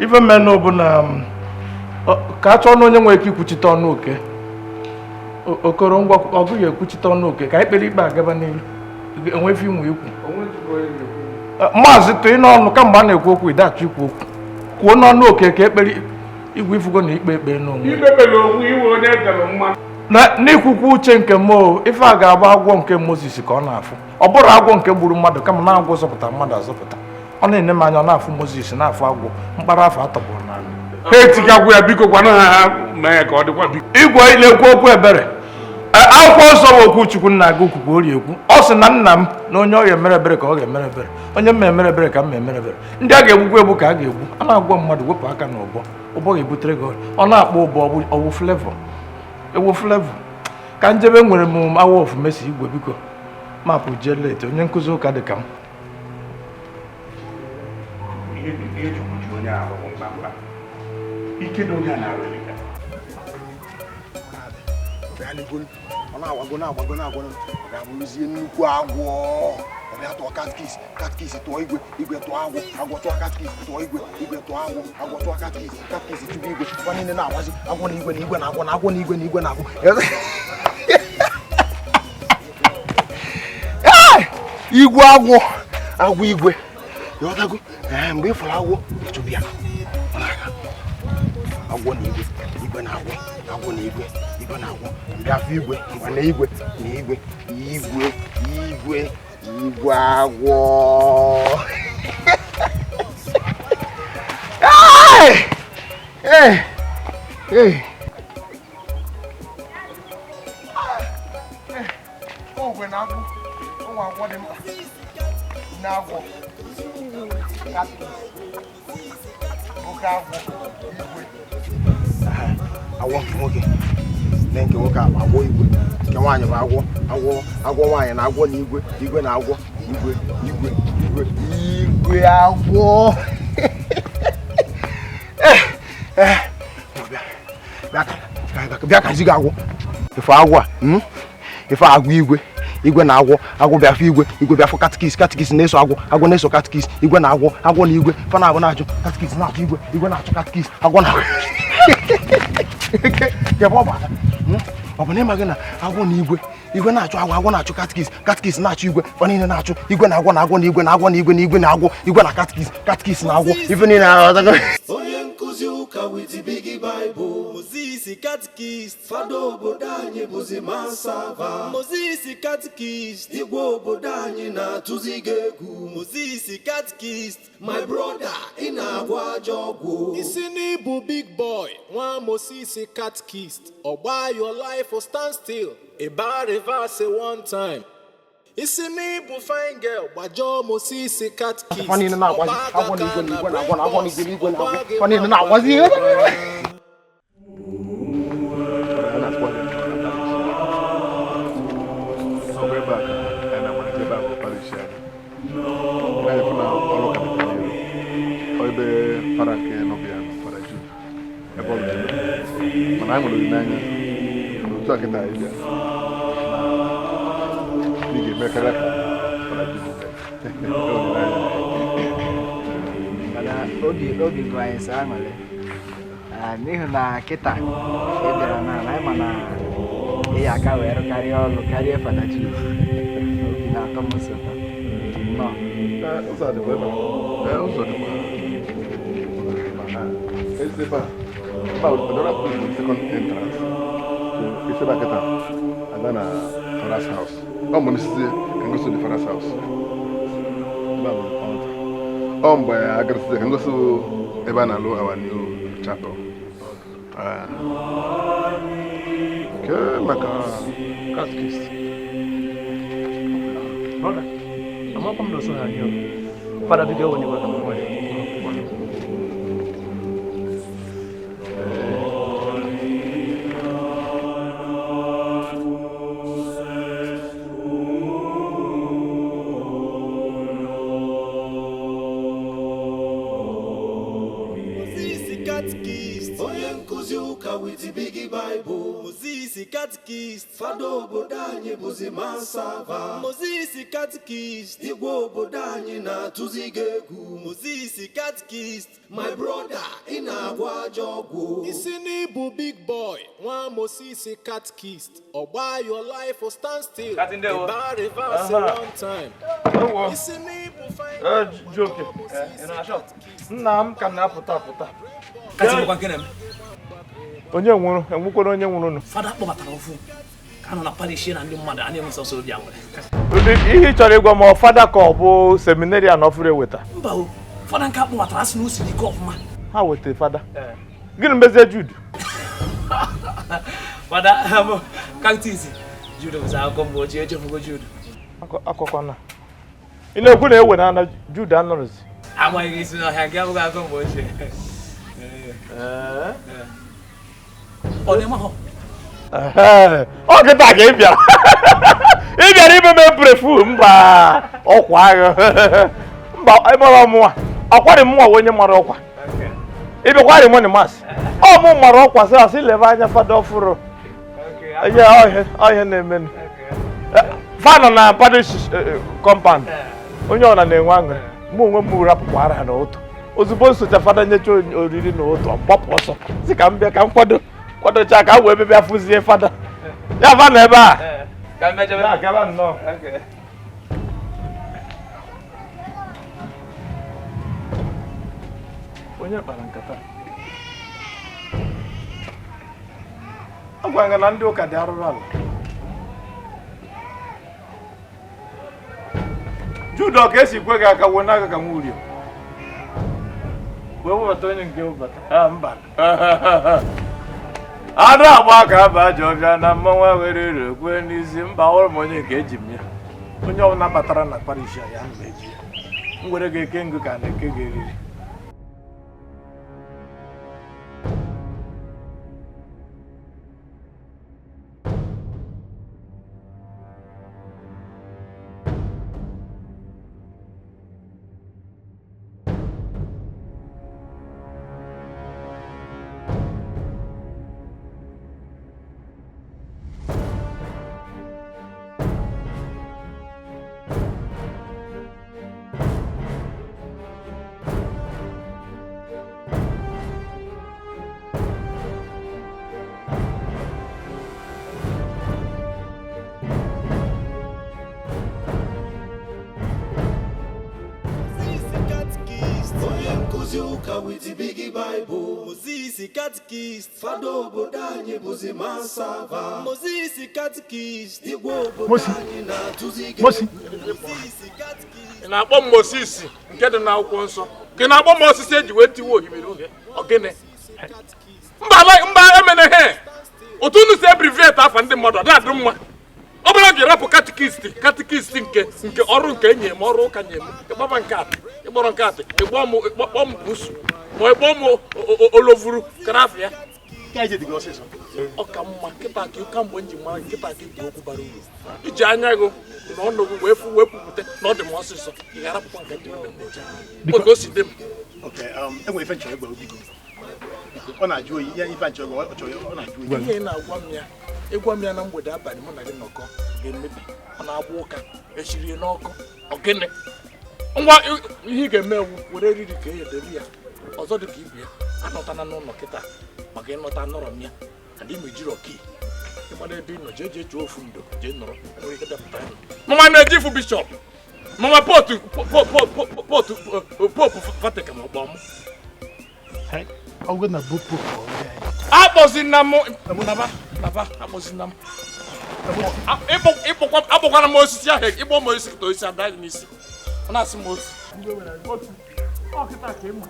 ife mmenụ bụ na ka a chọọ na onye nwere ike ikwuchite ọnụ oke. Okoro, ngwa, ọ gụghị ekwuchite ọnụ oke ka anyị kpere ikpe agaba n'ilu. Enwe ife inwe ikwu? Maazị, tụị n'ọnụ. Kamgbe a na-ekwu okwu, ịdachọ ikwu okwu. Kwuo n'ọnụ oke ka ekpere igwe. Ifugo na ikpe ekpere n'onwe. Ikpe kpere onwe iwe onye tere mmanụ. N'ikwukwu uche nke m o, ife a ga-agba agwọ nke Moses ka ọ na-afụ. Ọ bụrụ agwọ nke gburu mmadụ, kama na agwọ zọpụtara mmadụ azọpụta. Ọ na-ene m anya, ọ na-afụ Moses, na-afụ agwọ mkpara afọ atọgbọrọ n'ala. Ha etigagwu ya, biko gwanụ ha, ha mee ka ọ dịkwa, biko. Igwe na-ekwu okwu ebere. Akwụkwọ nsọ bụ okwu Chukwu nna agụ kwukwu ori ekwu. Ọ sị na nna m na onye ọ ga-emere ebere ka ọ ga-emere ebere, onye m emere ebere ka m emere ebere. Ndị a ga-egbukwa egbu ka a ga-egbu. A na-agwọ mmadụ, wepụ aka na ụbọ, ụbọ ga-ebutere gị ọrịa. Ọ na-akpọ ụbọ ọwụ Flavour, ewu Flavour ka njebe. Nwere m hour of mercy. Igwe, biko, mapụ jee late. Onye nkụzi ụka dị ka m. Ihe Chukwu ji onye ahụ bụ mkpamkpa ike dị onye a na-arụ erika. Ọ na-agbago, na-agbago, na-agbago, ọ ga-abụrụzie nnukwu agwọ. Ọ bịa tụọ katkis, katkis tụọ igwe, igwe tụọ agwọ, agwọ tụọ katkis, tụọ igwe, igwe tụọ agwọ, agwọ tụọ katkis, katkis tụọ igwe. Gwa niile na-agbazi agwọ na igwe na igwe na agwọ na agwọ na igwe na igwe na agwọ. Igwe agwọ, agwọ igwe, ịghọtago? Ee, mgbe ị fụrụ agwọ, ịchụbụ ya. Ọ na-aga agwọ na igwe, igwe na agwọ, agwọ na igwe, igwe na agwọ. Mgbe afọ igwe ngwa na igwe na igwe, igwe, igwe, igwe agwọ. Hey! Hey! Hey! Ogwe na agwọ, ụmụ agwọ dị mkpa na agwọ, oke agwọ, igwe, agwọ nke nwoke na nke nwoke a bụ agwọ igwe, nke nwaanyị bụ agwọ, agwọ, agwọ nwaanyị na agwọ na igwe, igwe na agwọ, igwe, igwe, igwe, igwe agwọ. Eh, bịa, bịa ka bịa ka zi gị agwọ. Ife agwọ a, ife agwọ igwe, igwe na agwọ, agwọ bịafụ igwe, igwe bịafụ katikis, katikis na-eso agwọ, agwọ na-eso katikis, igwe na agwọ, agwọ na igwe, fa na agwọ na-achụ katikis, na-achụ igwe, igwe na-achụ katikis, agwọ na kebe ọ bụ ada. Ọ bụ na ịmaghị na agwọ na igwe, igwe na-achụ agwọ, agwọ na-achụ katikis, katikis na-achụ igwe, fa niile na-achụ igwe na agwọ na agwọ na igwe na agwọ na igwe na igwe na agwọ, igwe na katikis, katikis na agwọ, ife niile na Onye nkụzi ụka with big Bible. Moses Catechist. Fada obodo anyị bụzi masava. Moses Catechist. Igwe obodo anyị na-atụzi gị egwu. Moses Catechist. My brother, ị na-agwọ ajọ ọgwụ. Isi n'ịbụ big boy, nwa Moses Catechist. Ọgba your life for stand still. Ịba reverse one time. Isi n'ịbụ fine girl, gbajọọ Moses Catechist. Fa niile na-agbazi agwọ na igwe na igwe na agwọ na agwọ na igwe na igwe na agwọ, fa niile na-agbazi ihe. Ọ bụ ebe a ka anyị na-amalite, ebe a bụ parish anyị. Anyị fụ na ọrụ ka dịkwa n'iru. Ọ ebe fada nke nọbịa nọ, Fada Jude. Mana anyị nwere olileanya na otu a kịta anyị bịa ị ga-eme karịa ka Fada Jude mere. Olileanya. Mana obi bụ anyị sọ aṅụrị. N'ihi na kịta ị bịara na anyị ma na ị ya aka wee rụkarịa ọrụ karịa Fada Jude. Obi na-atọ m sọ ụtọ. Nnọọ. Ụzọ dịkwa ebe a. Ụzọ dịkwa. Ebe a, ebe a Fedora Police bụ second entrance. So, isi ebe a kịta, aga na Father's house. Ọ mgbe m sizie ka m gosi the Father's house. Ebe a bụ altar. Ọ mgbe agarasizie ka m gosi ebe a na-alụ our new chapel. Ke maka catechist. Brother, amakwa m na oso ha anyị o. Fada biko ewe n'iwe ka m nwee. Moses catechist, onye nkụzi ụka with big Bible. Moses catechist, fada obodo anyị bụzi masava. Moses catechist, igwe obodo anyị na-atụzi gị egwu. Moses catechist, my brother, ị na-agwọ ajọ ọgwụ. Isi n'ịbụ big boy, nwa Moses catechist, ọgba your life will stand still. Ịba reverse one time. Isi n'ịbụ fine. Joke. Nna m ka na-apụta apụta. Onye nwụrụ enwekwara onye nwụrụ nụ. Fada kpọbatara ofu ka nọ na parish na ndị mmadụ a na-enwe sọsọ obi aṅụrị. Ihe ị chọrọ ịgwa m ọ fada ka ọ bụ seminarian ọfụrụ eweta? Mba o, fada nke akpọbatara asị na o siri ike ọfụma. Ha weta fada. Gịnị mezie Jude? Fada catechist Jude bụzi akụkọ mgbe ochie, echefugo Jude. Akọkwana. Ị na-ekwu na ewe na ana Jude anọrọzi? Amaghị isi n'ọhịa nke abụghị akụkọ mgbe ochie. Ọ na-eme ahụ. Ọ kịta ka ị bịara. Ị bịara ime m eprefu mba ọkwa agha. Mba ịmara ọmụwa. Ọkwarị mụnwa onye mara ọkwa. Ị bịakwarị mọni mas. Ọ mụ mara ọkwa sị asị lebe anya fada ọfụrụ. Ihe ọhịa na-emenụ. Fa nọ na parish compound. Onye ọna na-enwe aṅụrị. Mụ onwe m rapụkwara ha n'ụtụ. Ozugbo nsocha fada nyecha oriri na ụtụ, ọ gbapụ ọsọ. Sị ka m bịa ka m kwado. Kwadocha ka m wee bịa fụzie fada. Ya fa nọ ebe a. Ka m mejebe. Na-agaba nnọọ. Onye kpara nkata? A gwara gị na ndị ụka dị arụrụ ala. Jude ọ ka esi kwe gị aka wee n'aka ka nwa urio. Wee webata onye nke webata. Mba. Anụ agba aka aba ajọ ọbịa na mmanwụ were ere kwe n'isi mba ọhụrụ m onye nke eji m ya. Onye ọbụla batara na parish ya na eji ya. M were gị eke ngụ ka a na-eke gị eriri. Ụka with big Bible. Moses catechist, fada obodo anyị bụzi masava. Moses catechist, igwe obodo anyị na-atụzi gị. Mosi. Ị na-akpọ m Moses nke dị n'akwụkwọ nsọ. Ka ị na-akpọ m osisi eji wee tiwe ohimiri uhie. Ọ gịnị? Mba emenehe. Otu unu si abbreviate afa ndị mmadụ ọ dị mma. Ọ bụrụ gị rapụ katikist nke ọrụ nke enyi m ọrụ ụka nye m ịgbaba nke atị ịgbọrọ nke atị ịgbọ m ịkpọ m busu ma ịkpọ m olovuru karafịa. Ọ ka mma nkịta ka ụka mgbe m ji mara nkịta ka ikwu okwu bara uru. Iji anya gị na ọnụ gị wee fụ wee kwupụta na ọ dị m ọsịsọ ị ga-arapụkwa nke ndị mmadụ na-eche. Oge o si dị m. Enwere ife nchọrọ ịgwa biko. Ọ na-ajụ oyi ya ife nchọ ọ chọrọ ọ na-ajụ oyi. Ihe na-agwa m ya, ịgwa m ya na mgbede abalị mụ na gị nọkọ ga-emebi. Ọ na-agba ụka echiri n'ọkụ. Ọ gịnị? Ngwa ihe ị ga-eme ewu were eriri ka e debe ya. Ọzọ dị ka ibe ya, anọtana n'ụlọ kịta maka ịnọta nọrọ m ya. Adị m ejiri ọkii. Ịmara ebe ị nọ jee jee chọọ ofu ndo jee nọrọ nwere ihe dapụta ya. Mama na-eji fụ bishọp. Mama potu popu Vatican ọkpọ m. Ọgwụ na bụ popu. Akpọzina m naba naba akpọzina m. Akpọkwana m osisi ahụ ịkpọ m osisi kịta osisi ada gị n'isi. Ọ na-asị m otu. Ọ kịta ka ịma.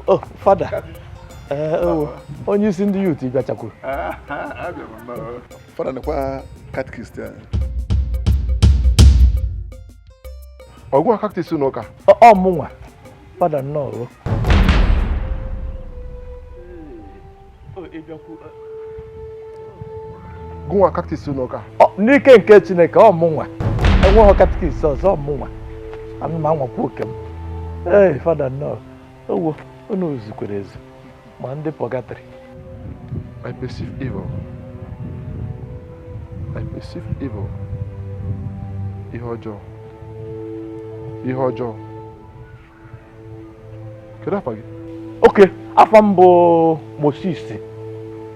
Oh, Fada. Onye isi ndị youth bịachakwuru. Fada nekwa catechist ya. Ọgwụ catechist n'ụka. Ọ mụnwa. Fada nnọọ. Gụnwa catechist n'ụka. N'ike nke Chineke ọ mụnwa. Enweghị catechist ọzọ ọ mụnwa. Ana m anwakwa oke m. Ee, Fada nnọọ. Owo, unu zukwere ezu ma ndị pọgatrị. I perceive evil. I perceive evil. Ihe ọjọọ. Ihe ọjọọ. Kedu afa gị? Oke, afa m bụ Moses.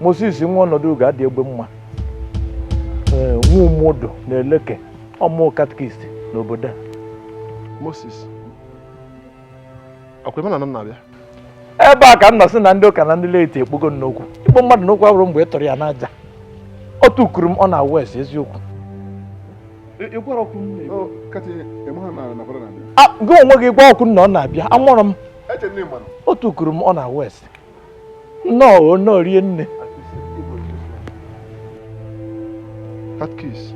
Moses nwa ọnọdụ ga-adị egbe mma. Nwa ụmụdụ na-eleke ọmụ katkist n'obodo a. Moses. Ọkwa ebe na nna na-abịa? Ebe a ka m nọ sị na ndị ụka na ndị leti ekpogo n'okwu. Igbo mmadụ n'okwu abụrụ mgbe ị tọrọ ya n'aja. O tukuru m ọ na west eziokwu. Gị onwe gị gwa ọkụ na ọ na-abịa, amụrụ m. O tukuru m ọ na west. Nnọọ nnọọ rie nne. Catechist,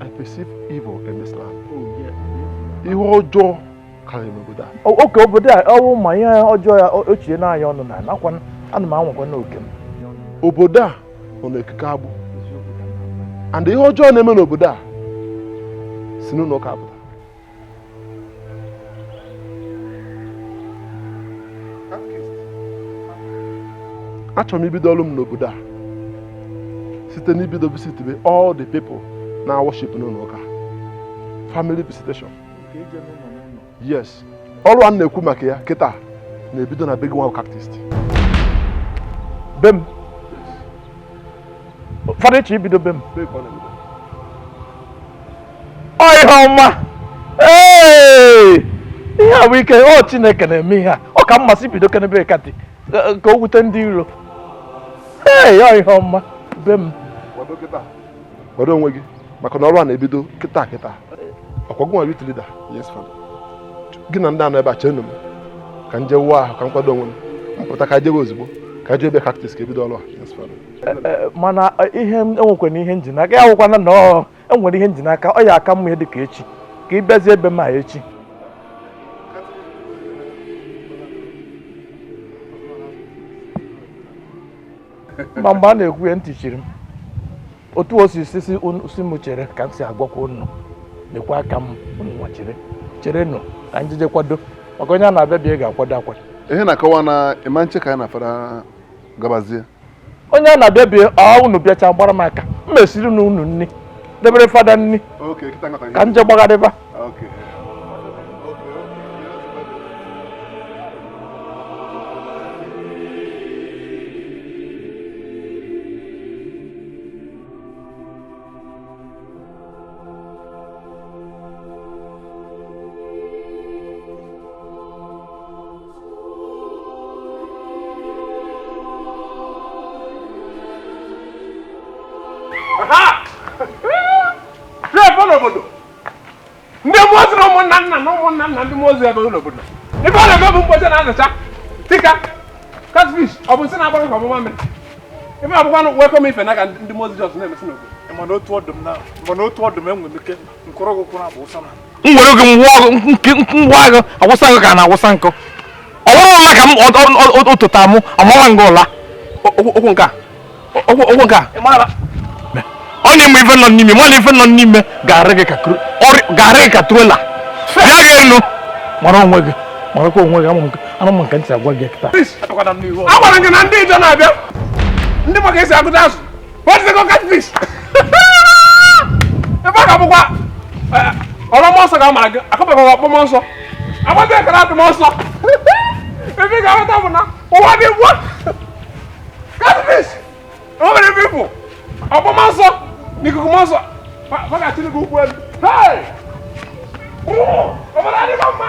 I perceive evil in this land. Ihe ọjọọ karịrị n'obodo a. Oke obodo a ọwụ ma ihe ọjọọ ya ochie na-anya ọnụ na nakwa ana m anwakwa n'oke m. Obodo a nọ n'ekike agbụ. And ihe ọjọọ na-eme n'obodo a si n'ụlọ ụka apụta. Achọrọ m ibido ọrụ m n'obodo a site n'ibido visit all the people na worship n'ụlọ ụka. Family visitation. Yes. Ọrụ a na-ekwu maka ya kịta na-ebido na big one catechist. Be m. Fada echi ibido be m. Ọ ihe ọma. Ee! Ihe a bụ ike ọ Chineke na-eme ihe a. Ọ ka mmasị bido kenebe kati ka o wute ndị iro. Ee, ọ ihe ọma. Be m. Kwado onwe gị maka na ọrụ a na-ebido kịta kịta. Ọkwa gị nwa youth leader. Yes, father. Gị na ndị anọ ebe a chenụ m ka m jee wụọ ahụ ka m kwado onwe m mpụta ka jebe ozugbo ka jee ebe cactus ka ebido ọrụ a. Yes, father. Mana ihe enwekwana ihe njinaka ya wụkwana na enwere ihe njinaka ọ ya aka mma ihe dị ka echi ka ị bịazie ebe m a echi. Ma mgbe a na-ekwu ya ntị chiri m otu o si si m chere ka m si agwakwa unu nekwa aka m unu nwa chere cherenụ ka njije kwado maka onye a na-abịa bịa ga-akwado akwado. Ihe na-akọwa na ịma nche ka ya na fada gabazie. Onye a na-abịa bịa ọ unu bịacha gbara m aka m mesiri na unu nni debere fada nni ka nje gbagharịba. Ndị mmụọ ozi na ụmụnna nna na ụmụnna nna ndị mmụọ ozi ebe n'obodo. Ife ọ na-eme bụ mkpocha na-azacha tika catfish ọ bụ nsị na-agbaghị ka ọmụma mmiri. Ife abụkwanụ welcome ife na ka ndị mmụọ ozi jos na-emesi n'obodo. Mana otu ọdụm na mana otu ọdụm enwe m ike nkọrọ gị ụkwụ na-abụ ụsa na M were gị ngwa gị awụsa gị ka na-awụsa nkụ. Ọ bụrụ ụla ka m ụtụta mụ amawa nga ụla. Okwu nke a. Okwu nke a. Ọ na-eme ife nọ n'ime, ma na ife nọ n'ime ga-arị gị ka ga-arị gị ka trela. Bịa gị elu. Mara onwe gị. Marakwa onwe gị anụ m nke ntị agwa gị kịta. A gwara gị na ndị Ijọ na-abịa. Ndị maka esi agụta azụ. What is the catfish? Ebe a ga-abụkwa ọlọmọ nsọ ga-amara gị akọbekwa ọkpọmọ nsọ. Agbata ekele atụmọ nsọ. Ebe ị ga-ahụta bụ na ụwa dị ugbu a. Catfish! O nwere ebe ịpụ. Ọkpọmọ nsọ na ikuku mmụọ nsọ. Fa ga-achịrị gị ụkwụ elu. Hey! Obodo adịghị mma.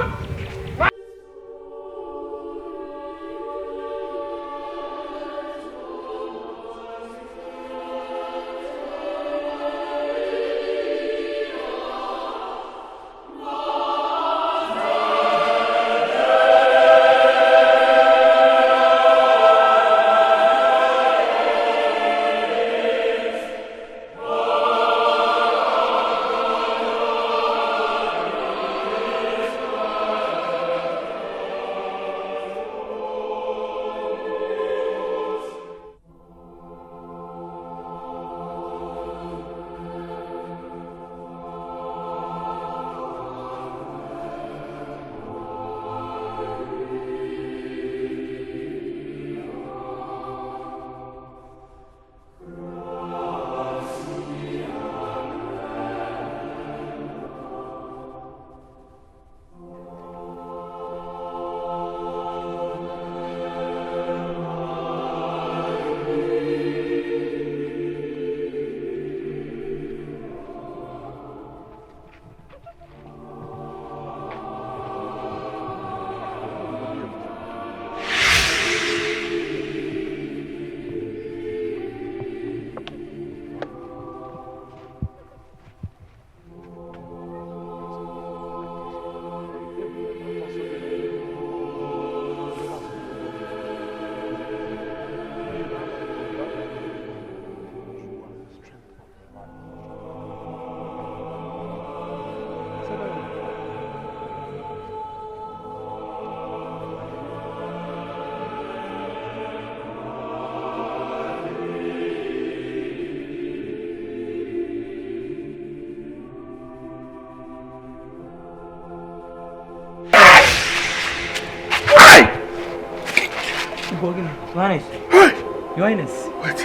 Your Highness. Hey! Your Highness. Wait.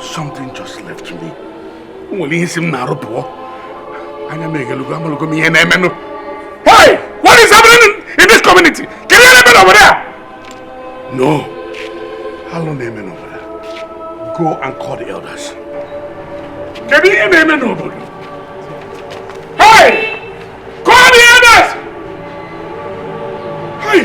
Something just left me. Nwere ihe si m na-arụ pụọ. Anya m egelugo amalugo m ihe na-emenụ. Hey! What is happening in this community? Kedu ihe na-eme n'obodo a? No. Alụ na-eme n'obodo a. Go and call the elders. Kedu ihe na-eme n'obodo? Hey! Call the elders! Hey!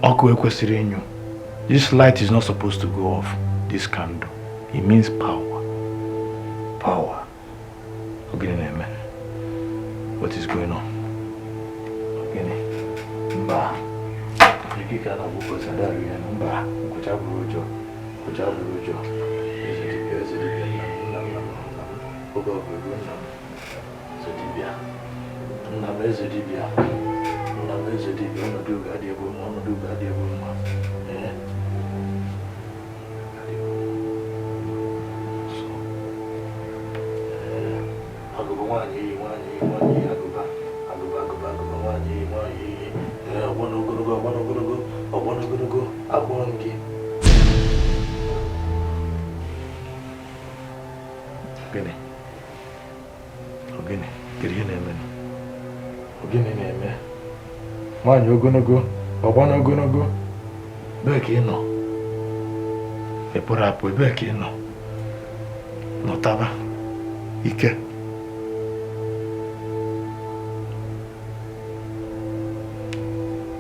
Ọkụ ekwesịrị ịnyụ. This light is not supposed to go off. This candle. It means power. Power. Ọ gịnị na-eme? What is going on? Ọ gịnị? Mba. Ikike a na-agwụkwọsị adarị ya. Mba. Nkwụcha bụrụ ụjọ. Nkwụcha bụrụ ụjọ. Eze dibịa, eze dibịa, nna m, nna m, nna m, nna m. Oge ọ bụ ego nna m. Eze dibịa. Nna m eze dibịa. Nna m eze dibịa. Ọnọdụ ugo adịghị egbu mma. Ọnọdụ ugo adịghị egbu mma. Ee. Agụba nwaanyị iyi, nwaanyị iyi, nwaanyị iyi, agụba, agụba, agụba, agụba, nwaanyị iyi, nwaanyị iyi. Ee, ọgbọ n'ogologo, ọgbọ n'ogologo, ọgbọ n'ogologo, akpọrọ m gị. Gịnị? Ọ gịnị? Kedu ihe na-eme? Ọ gịnị na-eme? Nwaanyị ogologo, ọgbọ n'ogologo, ebee ka ị nọ? Ị pụrụ apụ, ebee ka ị nọ? Nọtaba. Ike.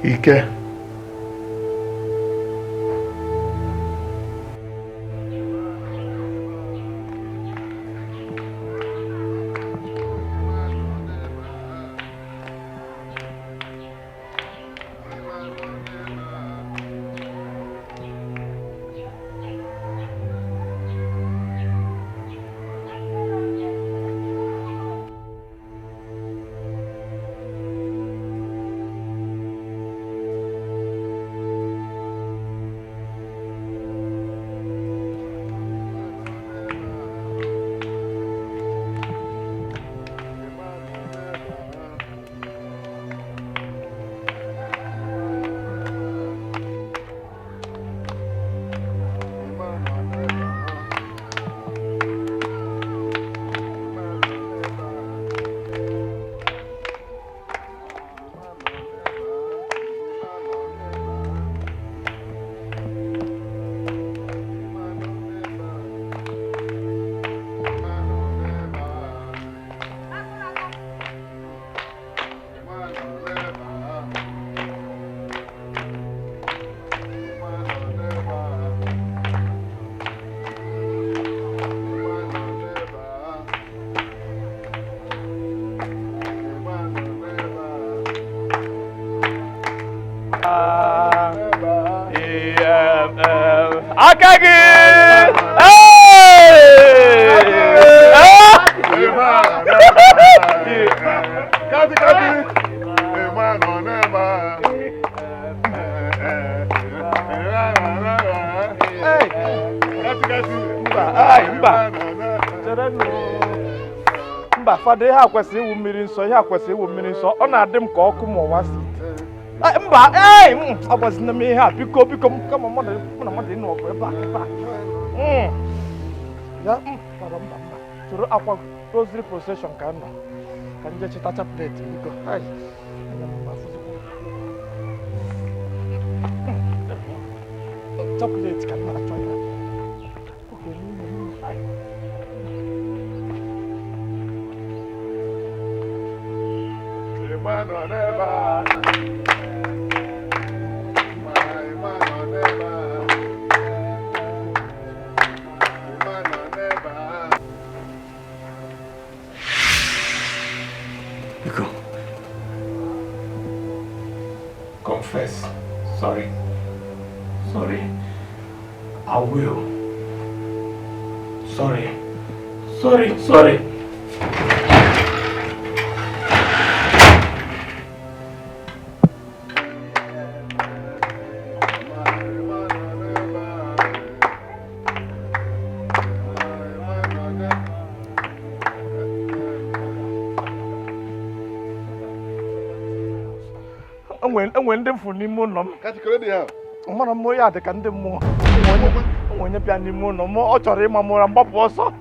Ike. Aka gị! Kati kati. Ịma nọ n'ebe a. Kati kati. Mba, ai, mba. Mba, fada, ihe a kwesịrị iwu mmiri nsọ, ihe a kwesịrị iwu mmiri nsọ. Ọ na-adị m ka ọkụ ma ụwa si. Mba, ee, agbazina m ihe a, biko, biko, kama mmadụ na mmadụ ịnụ ọgụ ebe a, ebe a. Ya, mba, mba, mba. Soro akwa rosary procession ka nọ. Ka nje chịta chaplet, biko. Ai, anya m afụzikwa. Chaplet ka m na-achọ ya. Oke, n'ime, ai. Ịma nọ n'ebe a. Ịma nọ n'ebe a. Ịma nọ n'ebe a. Biko. Confess. Sorry. Sorry. I will. Sorry. Sorry. Sorry. Enwe ndị mfu n'ime ụlọ m. Mara m ya dị ka ndị mmụọ. Onwe onye bịa n'ime ụlọ m, ọ chọrọ ịma m ụra, mgbapụ ọsọ.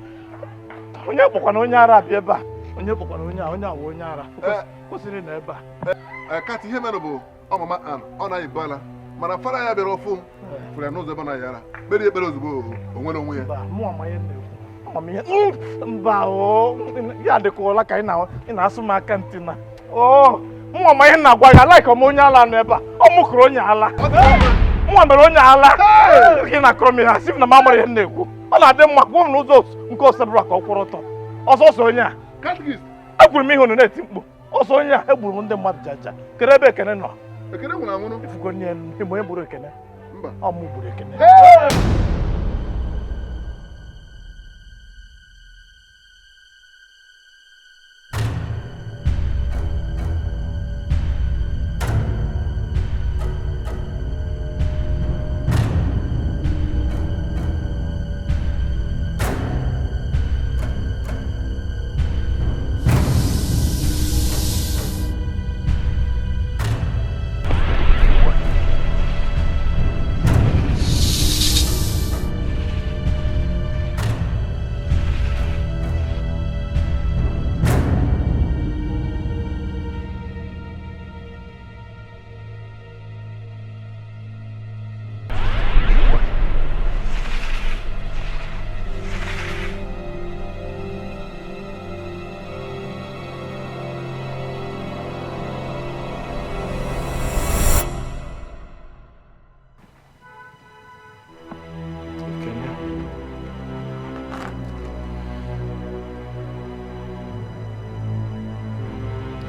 Onye kpọkwana onye ara abịa ebe a. Onye kpọkwana onye a, onye a wụ onye ara. Kwụsịrị na ebe a. Kati, ihe mere bụ ọmama Ann, ọ na-ebu ala. Mana fara ya bịara ọfụ fụrụ ya n'ụzọ ebe ọ na-ayị ara. Kpere ekpere ozugbo o nwere onwe ya. Mụ ama ihe na-ekwu. Ama m ihe. Mba o, ya dị ka ụla ka ị na-asụ m aka ntị na. O, Mụnwa ma ihe m na-agwa gị alaik ọma onye ala nọ ebe a. Ọ mụ kụrụ onye ala. Mụnwa mere onye ala. Gị na-akọrọ m ihe asị m na m amara ihe m na-ekwu. Ọ na-adị mma kwuo m n'ụzọ nke osebụrụ ka ọ kwụrụ ọtọ. Ọsọ ọsọ onye a. Ekwuru m ihe unu na-eti mkpu. Ọsọ onye a egburu m ndị mmadụ jaja. Kedu ebe Ekene nọ? Ekene nwụrụ anwụrụ. Ifugo nye m onye gburu Ekene. Mba. Ọ mụ gburu Ekene.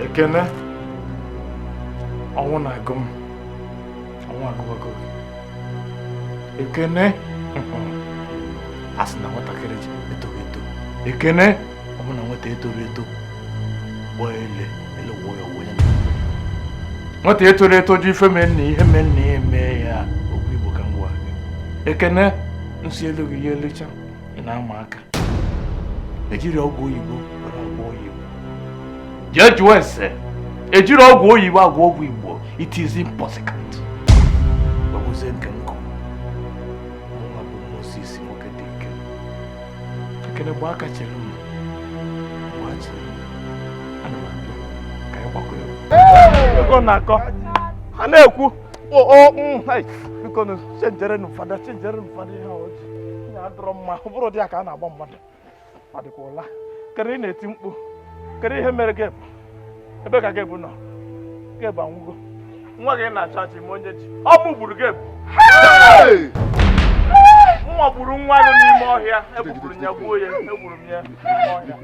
Ekene, ọnwụ na-agụ m, ọnwụ agụwago gị. Ekene, a sị na nwatakịrị ji etoghị eto. Ekene, ọ bụ na nwata etoro eto, gbaa ele, ele wụọ ya wụọ ya. Nwata etoro eto ji ife mee nna ihe mee nna ya mee ya, okwu Igbo ka m gwa gị. Ekene, nsị elu gị ya elecha, ị na-ama aka. Ejiri ọgwụ oyibo were agwọ oyibo. Jee jụọ ese, ejiri ọgwụ oyibo agwọ ọgwụ Igbo, it is impossible. Gbagbuzie nke nkụ. Nwa bụ Moses nwoke dị ike. Ekene gbaa aka chere m. Gbaa chere m. Ana m abịa ka anyị gbakọ ya. Ego na-akọ. Ha na-ekwu biko chenjere nụ fada chenjere nụ fada ihe o ji. Ya adọrọ mma, ọ bụrụ dị ya ka a na-agba mmadụ. Ọ dịkwa ụla. Kedu ị na-eti mkpu? Kedu ihe mere Gebu? Ebe ka Gebu nọ? Gebu anwụgo. Nwa gị na-achọ achị ma onye ji. Ọ mụ gburu Gebu. Nwa gburu nwa gị n'ime ọhịa. Egburu m ya gbuo ya. Egburu m ya n'ime ọhịa.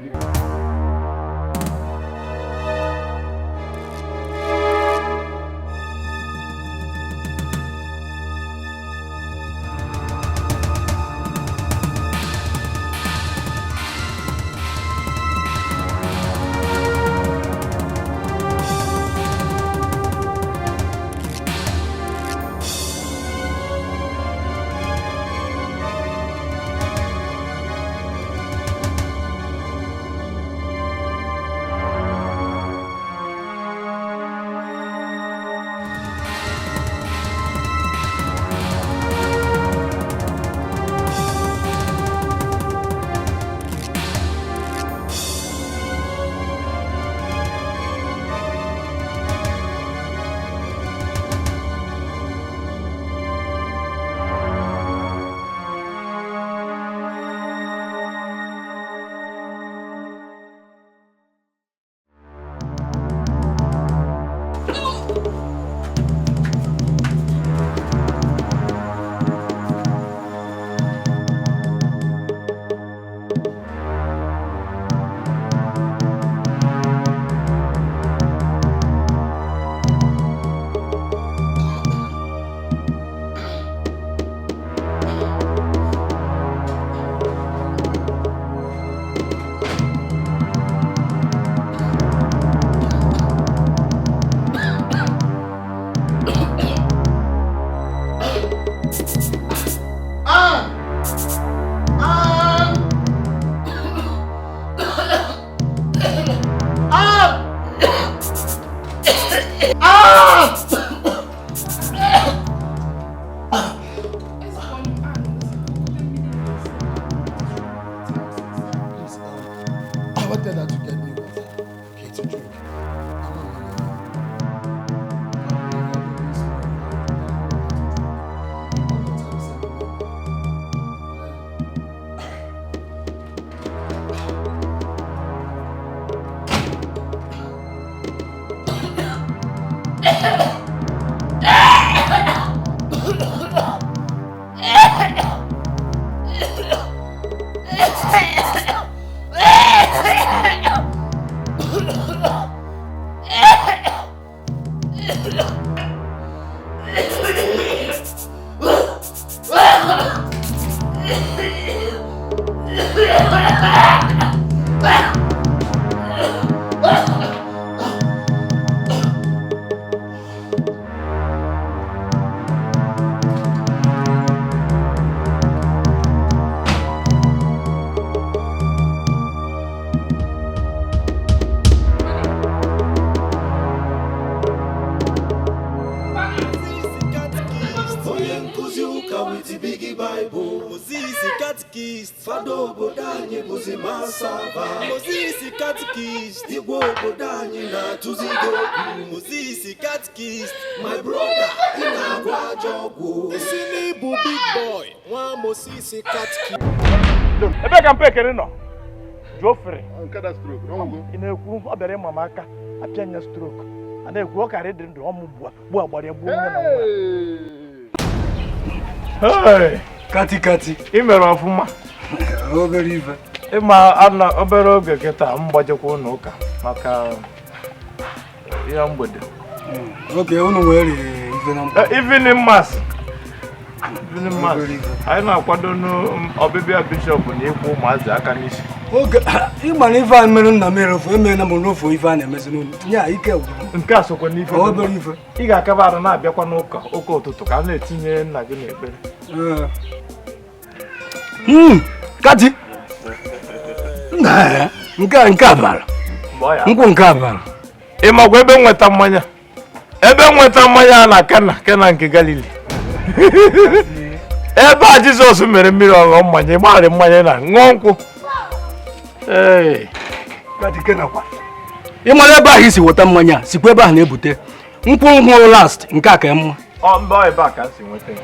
Onye nkụzi ụka with big Bible. Moses catechist, fada obodo anyị bụzi masava. Moses catechist, igwe obodo anyị na-atụzi gị egwu. Moses catechist, my brother, ị na-agwọ ajọ ọgwụ. Isi n'ịbụ big boy, nwa Moses catechist. Ebe ka mpe ekere nọ jụọ ofere ị na-ekwu ọ bịara ịma m aka apịa nya stroke a na-ekwu ọ karị dị ndụ ọmụ gbuo agbara gbuo nne na nwa. Kati kati ị mere ọfụma obere ife ịma ana obere oge kịta m gbajekwa ụlọ ụka maka ihe mgbede. Oke unu nwere ife na mkpa evening mass. Evening mass. Anyị na-akwado n'ọbịbịa bishọp na ịkwụ ụmụazị aka n'isi. Oge ịma na ife a mere nna m erefu emere m n'ofu ife a na-emezi n'ụlọ tinye a ike gwụrụ. Nke a sokwa n'ife obere ife. Ị ga-akaba arụ na-abịakwa n'ụka ụka ụtụtụ ka a na-etinye nna gị n'ekpere. Kati nke a bara nkwụ nke a bara. Ị makwa ebe nweta mmanya? Ebe nweta mmanya na Kana Kana nke Galili. Ebe a Jizọs mere mmiri ọṅụṅụ mmanya ịgbarị mmanya na ṅụọ nkwụ. Ị mara ebe ahụ isi weta mmanya sikwa ebe ahụ na-ebute nkwụ nkwụ last nke a ka mma. Ọ mba ebe a ka m si nweta nke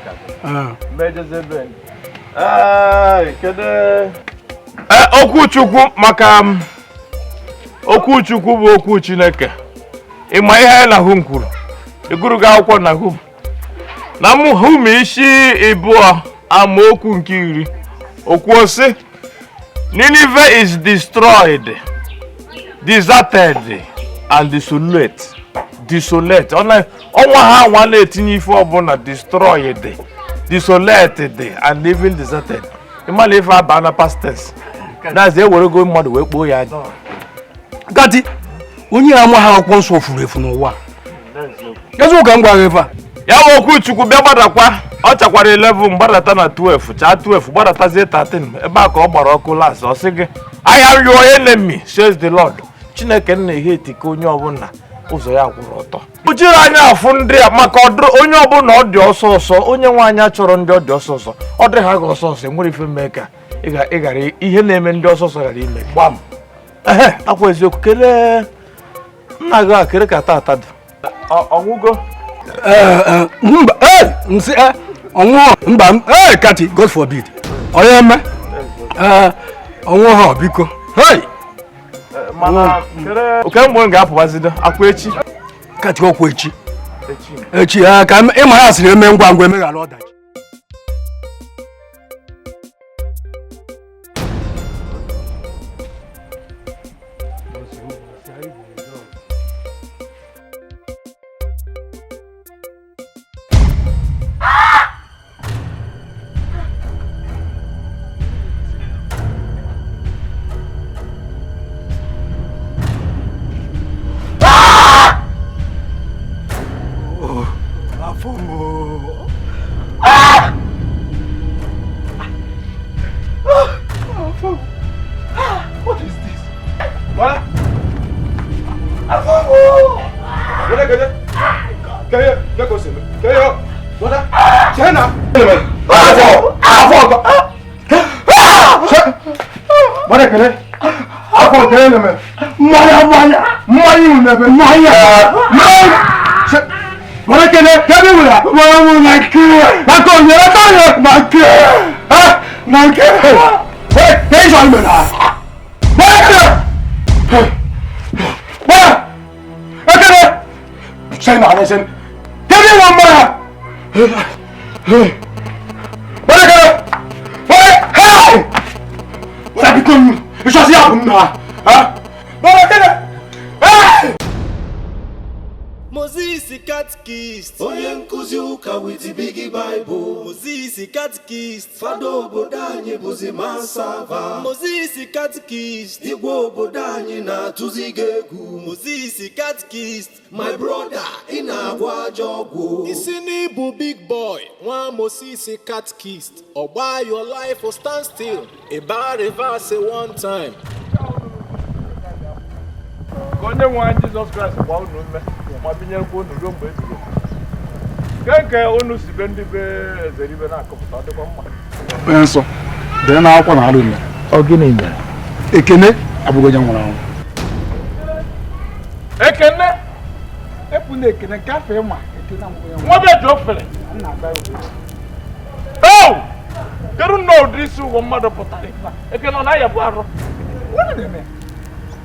a. Okwu Chukwu maka okwu Chukwu bụ okwu Chineke. Ị ma ihe anyị na Nahum kwuru? Ị gụrụ gị akwụkwọ Nahum? Na Nahum isi ịbụọ amaokwu nke 10 okwu sị, Nineveh is destroyed, deserted and desolate. Desolate. Ọnwa ha nwa na-etinye ife ọbụla destroyed, desolated and even deserted. Ịmala ife aba na past tense. That's ewerego mmadụ wee kpoo ya aja. Gati onye amaghị akwụkwọ nsọ furu efu n'ụwa. Eziokwu ka m gwara gị ife a. Ya bụ okwu Chukwu bịa gbadakwa ọ chakwara 11 gbadata na 12 chaa 12 gbadatazie 13 ebe a ka ọ gbara ọkụ last ọ sị gị I am your enemy says the Lord. Chineke na-ehe etike onye ọbụla ụzọ ya kwụrụ ọtọ. Kpuchiri anya afụ ndị a maka onye ọbụla ọ dị ọsọ ọsọ onye nwe anya chọrọ ndị ọ dị ọsọ ọsọ ọ dị ha ga ọsọ ọsọ enwere ife mee ka ị ghara ihe na-eme ndị ọsọ ọsọ ghara ime gbam. Ehe akwa eziokwu kelee nna gị a kere ka tata dị ọnwụgo. Mba nsị ọnwụ mba Kati God forbid onye eme ọnwụ ha biko. Mana kere mgbe m ga-apụbazido akwa echi. Kati ọkwa echi echi ka ịma ya sịrị eme ngwa ngwa emeghara ọdachi. What is this? Moses catechist, onye nkuzi ụka with big Bible. Moses catechist, fada obodo anyị bụzi masava. Moses catechist, igwe obodo anyị na-atụzi gị egwu. Moses catechist, my brother, ị na-agwọ ajọ ọgwụ. Isi n'ịbụ big boy, nwa Moses catechist, ọgba your life will stand still, ịba reverse one time. Ka onye nwe anyị Jizọs Kraịst gbaa unu ume ma binyerekwa unu ruo mgbe ebighị ebi. Nke unu si be ndị be Ezeribe na-akọpụta ọ dịkwa mma. Onye nsọ, dee n'akwụkwọ na arụ mere. Ọ gịnị mere? Ekene abụghị onye nwụrụ anwụ. Ekene epu na ekene gafee ma ekene nwa be ji ofere. Oh! Kedu nnọọ ụdị isi ụgwọ mmadụ pụtara ife a? Ekene ọ na-ayabụ arụ?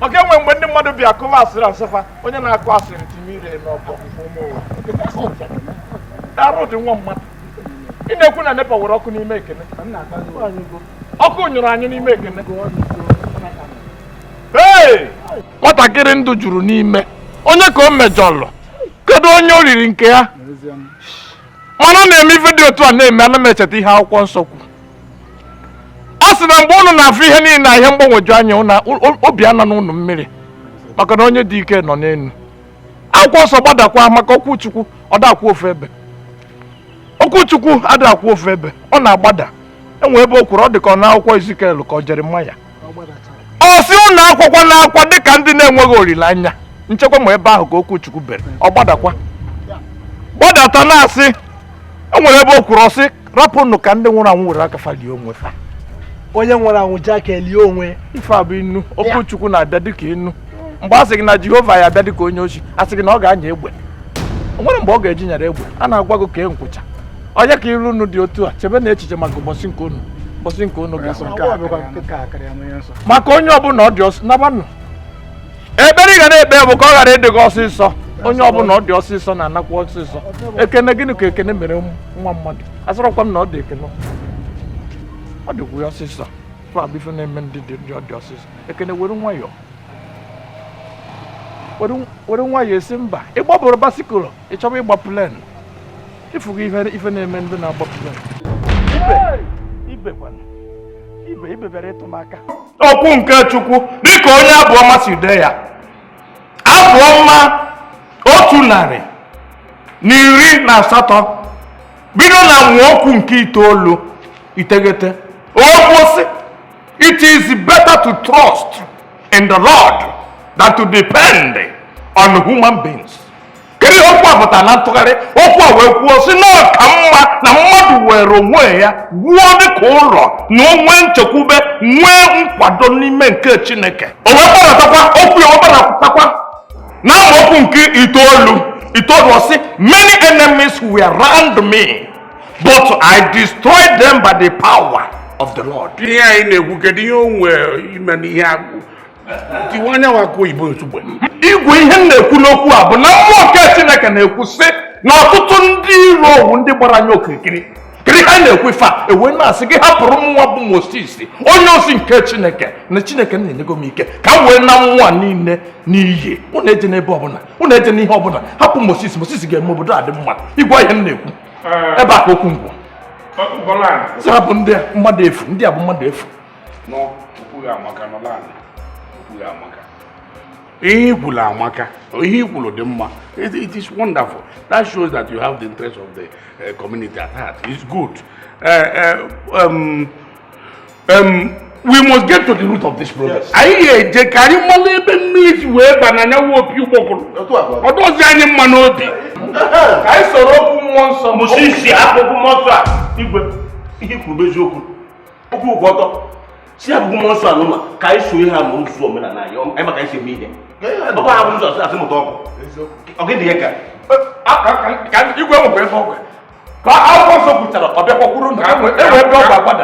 Maka enwe mgbe ndị mmadụ bịa kụwa asịrị asịfa, onye na-akụ asịrị tinye ire n'ọbọ. Arụ dị nwa mmadụ. Ị na-ekwu na NEPA were ọkụ n'ime Ekene. Ọkụ nyụrụ anyị n'ime Ekene. Hey! Nwatakịrị ndụ juru n'ime. Onye ka o mejọlụ? Kedu onye o riri nke ya? Mana ọ na-eme ife dị otu a na-eme ana m echeta ihe akwụkwọ nsọ kwu. Ọ sị na mgbe unu na-afụ ihe niile na ihe mgbanwoju anya obi ana n'ụnụ mmiri maka na onye dị ike nọ n'elu. Akwụkwọ nsọ gbadakwa maka okwu Chukwu ọ dakwụ ofu ebe. Okwu Chukwu adakwu ofu ebe, ọ na-agbada. Enwe ebe o kwuru ọ dị ka ọ na akwụkwọ Ezikiel ka ọ Jeremaya. Ọ sị unu akwụkwọ na-akwa dịka ndị na-enweghị olileanya. Nchekwa ma ebe ahụ ka okwu Chukwu bere, ọ gbadakwa. Gbadata na-asị, e nwere ebe o kwuru ọ sị rapụnụ ka ndị nwụrụ anwụ were aka fa lie onwe fa. Onye nwụrụ anwụ ji aka elie onwe. Ife a bụ inu, okwu Chukwu na-abịa dịka inu. Mgbe a sị gị na Jehova ya abịa dịka onye ochi, a sị gị na ọ ga-anya egbe. O nwere mgbe ọ ga-eji nyere egbe, a na-agwa gị ka e nkwụcha. Onye ka iru unu dị otu a, chebe na echiche maka ụbọchị nke unu, ụbọchị nke unu ga-asọ. Maka onye ọbụla ọ dị ọsọ, nabanụ. Ekpere ị ga na-ekpe bụ ka ọ ghara ịdị gị ọsịsọ. Onye ọbụla ọ dị ọsịsọ na-anakwa ọsịsọ. Ekene gịnị ka Ekene mere nwa mmadụ? Asọrọkwa m na ọ dị Ekene. Ọ dịkwa ya ọsịsọ. Ife a bụ ife na-eme ndị dị ọ dị ọsịsọ. Ekene were nwayọọ. Were nwayọọ esi mba. Ị gbabụrụ basikụl, ị chọba ịgba plen. Ịfụgo ife na-eme ndị na-agba plen. Ibe ibe ibe ibe bịara ịtụ m aka. Okwu nke Chukwu dịka onye abụ ọma si dee ya. Abụ ọma 118 bido na nwaokwu nke 9 9. Okwu sị, it is better to trust in the Lord than to depend on human beings. Kedu ihe okwu a pụtara na ntụgharị? Okwu a wee kwuo sị na ọ ka mma na mmadụ were onwe ya wuo dịka ụlọ na o nwee nchekwube, nwee nkwado n'ime nke Chineke. O wee gbadatakwa okwu ya, o gbadatakwa na amaokwu nke 9. 9 ọ sị, many enemies were round me, but I destroyed them by the power of the Lord. Ihe anyị na-ekwu, kedu ihe o nwee ime n'ihe agwụ? Tiwa anyanwụ akụ oyibo ozugbo. Igwe ihe m na-ekwu n'okwu a bụ na mmụọ nke Chineke na-ekwu sị na ọtụtụ ndị iro owu ndị gbara anya okirikiri. Kedu ihe anyị na-ekwu ife a? Ewee na-asị gị hapụrụ m nwa bụ Moses, onye ozi nke Chineke, na Chineke na-enyego m ike ka m wee na mmụọ niile n'iyi. Unu eje n'ebe ọbụla, unu eje n'ihe ọbụla, hapụ Moses, Moses ga-eme obodo a dị mma. Igwe ihe m na-ekwu ebe a ka okwu ngwụ. Sị hapụ ndị a, mmadụ efu, ndị a bụ mmadụ efu. Ihe i kwuru amaka, ihe i kwuru dị mma. It is wonderful. That shows that you have the interest of the community at heart. It's good. We must get to the root of this problem. Anyị ga-eje ka anyị mara ebe mmiri si wee ba na anyanwụ opi ụgbọgụrụ. Ọ dọzi anyị mma n'obi. Ka anyị soro okwu mmụọ nsọ. Moses hapụ okwu mmụọ nsọ a. Igwe, ihe i kwuru bụ eziokwu. Okwu kwụ ọtọ. Si hapụ okwu mmụọ nsọ a n'ụlọ ka anyị sonye ha n'ụzọ omenala anyị. Anyị maka anyị si eme ihe. Ọ bụ ha bụ ụzọ asị mụta ọkụ. Ọ gịnị ya ka? Igwe nwekwa ebe ọgwụ. Ka akwụkwọ nsọ kwuchara, ọ bịakwa kwuru na enwe ebe ọ ga-agbada.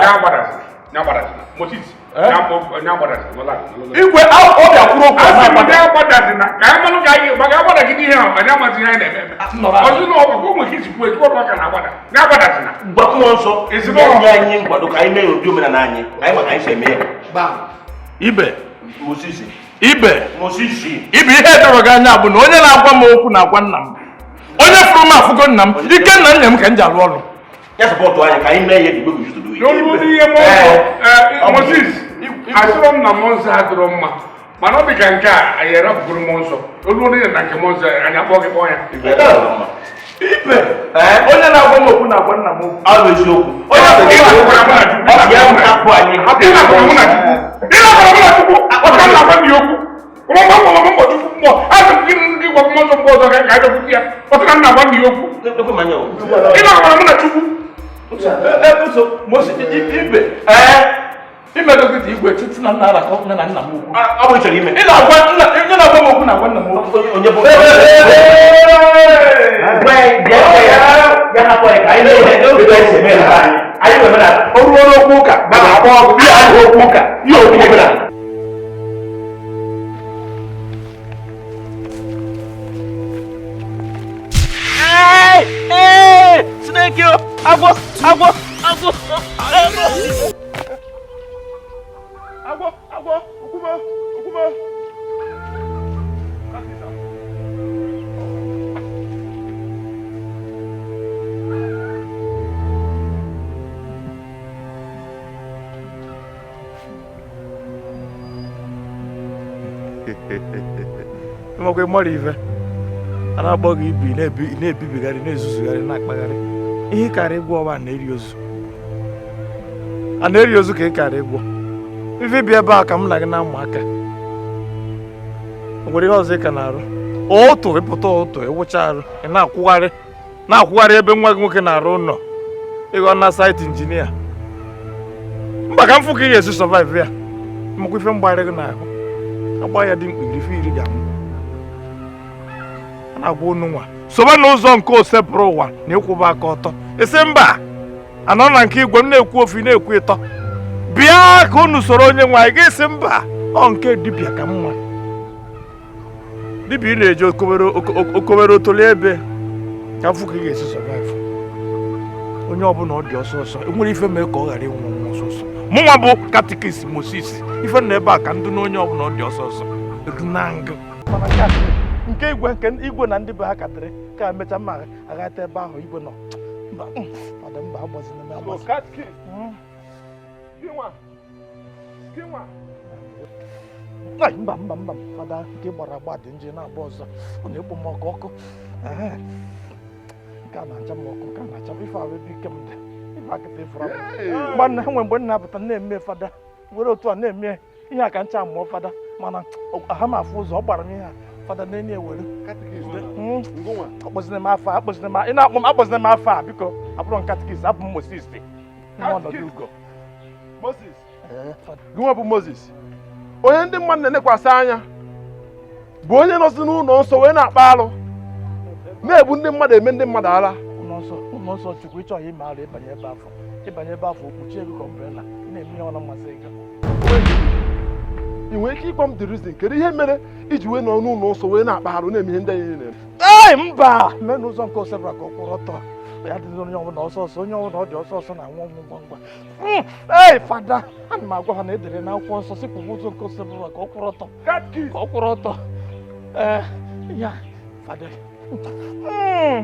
Igwe ọ bịa kwuru okwu na-agbada. Ka anyị malụ ka anyị maka agbadagide ihe ahụ, anyị amaghị ihe anyị na-eme eme. Ọzọ na ọgbakọ o nwere ike isi kwuo ekwu ọdụ aka na-agbada. Na-agbadazina. Gwa mmụọ nsọ, nye anyị nkwado ka anyị mee ụdị omenala anyị, anyị maka anyị si eme ya. Ibe. Moses. Ibe. Moses. Ibe ihe dọrọ gị anya bụ na onye na-agwa m okwu na-agwa nna m. Onye fụrụ m afụgo nna m, ike nna nna m ka m ji arụ ọrụ. Ya sọpọtụ anyị ka anyị mee ihe the way we used to do it. N'olu n'ihe mmụọ nsọ, Moses, asịrọ m na mmụọ nsọ adịrọ mma. Mana ọ dị ka nke a, anyị erapụgoro mmụọ nsọ. Olu onye na nke mmụọ nsọ, anyị akpọ gị kpọọ ya. Ibe, onye na-agwa m okwu na-agwa nna m okwu. Ọ bụ eziokwu. Onye na-agwa mụ na Chukwu. Ị na-agwara mụ na Chukwu. Ọ ka na-agwa m ya okwu. Ụmụ mmụọ asị m gị ndị gwa mmụọ nsọ mgbe ọzọ ka anyị dọkwute ya ọtụ na nna gwa ndị okwu ị na-agwara mụ na Chukwu ibe imegogide igwe titi na nna arakọ nne na nna m okwu ọ bụ chọrọ ime ị na-agwa nna onye na-agwa m okwu na-agwa nna m okwu onye bụ o ruo n'okwu ụka agba ọgụ ihe ahụ okwu ụka ihe okwu ọbụla. Chineke agwọ agwọ agwọ agwọ agwọ agwọ okwumo okwumo. Ịmakwa ịmara ife a na-akpọ gị ibi na-ebibigharị na-ezuzugharị na-akpagharị ihe karịa ịgwọ ọwa na-eri ozu a na-eri ozu ka ị karịa ịgwọ ife bi ebe a ka m na gị na-amụ aka o nwere ihe ọzọ ị ka na-arụ ụtụ ịpụta ụtụ ịwụcha arụ ị na-akwụgharị na-akwụgharị ebe nwa gị nwoke na-arụ ụlọ ịghọ na saịtị injinia mba ka m fụ ka ị ga-esi sọvaịv ya makwa ife mgbagharị gị n'ahụ agba ya dị mkpa iri iri ga-anwụ a na-agwa unu nwa sobe n'ụzọ nke osepụrụ ụwa na ịkwụba aka ọtọ isi mba anọ na nke igwe m na-ekwu ofu na-ekwu ịtọ bịa ka unu soro onye nwe anyị ga-esi mba ọ nke dibịa ka mma dibịa ị na-eji okowere otolo ebe ka mfụ ka ị ga-esi sọvaịv onye ọbụla ọ dị ọsọ ọsọ enwere ife mee ka ọ ghara ịnwụ ọnwụ ọsọ ọsọ mụnwa bụ katikist Moses ife nọ ebe a ka ndụ na onye ọbụla ọ dị ọsọ ọsọ edunangụ nke igwe nke igwe na ndị be ha katịrị ka emechaa mma aghata ebe ahụ igwe nọ mba fada mba agbazina m agbazi. Mba mba mba fada nke gbara agba dị nje na-agba ọzọ ọ na-ekpo m ọkụ ọkụ nke a na-acha m ọkụ nke a na-acha m ife ahụ ebe ike m dị ife akịta ifuru mgbe enwe mgbe m na-apụta na-eme fada were otu a na-eme ihe a ka ncha mụọ fada mana ha m afụ ụzọ ọ gbara m ihe a fada na-enye ewere akpọzina m afọ akpọzina m ị na-akpọ m akpọzina m afọ a biko abụrụ m katikist abụ m Moses nwa ọnọdụ ugo Moses gịnwa bụ Moses onye ndị mmadụ na-elekwasị anya bụ onye nọzi n'ụlọ nsọ wee na-akpa alụ na-egbu ndị mmadụ eme ndị mmadụ ala ụlọ nsọ Chukwu ịchọghị ime alụ ịbanye ebe afọ ịbanye ebe afọ okpuchie ego ka ọmbrela ị na-eme ihe ọ na-amasị gị. Ị nwere ike ịgwa m the reason kedu ihe mere iji wee nọ n'ụlọ nsọ wee na-akpa arụ na-eme ihe ndị anyị na-eme? Ee mba mee n'ụzọ nke osebra ka ọ kwụrụ ọtọ ya dịzị onye ọbụla ọsọ ọsọ onye ọbụla ọ dị ọsọ ọsọ na-anwụ ọnwụ ngwa ngwa. Ee fada ana m agwa ha na edere n'akwụkwọ nsọ si kwụrụ ụzọ nke osebra ka ọ kwụrụ ọtọ ka ọ kwụrụ ọtọ. Ee ya fada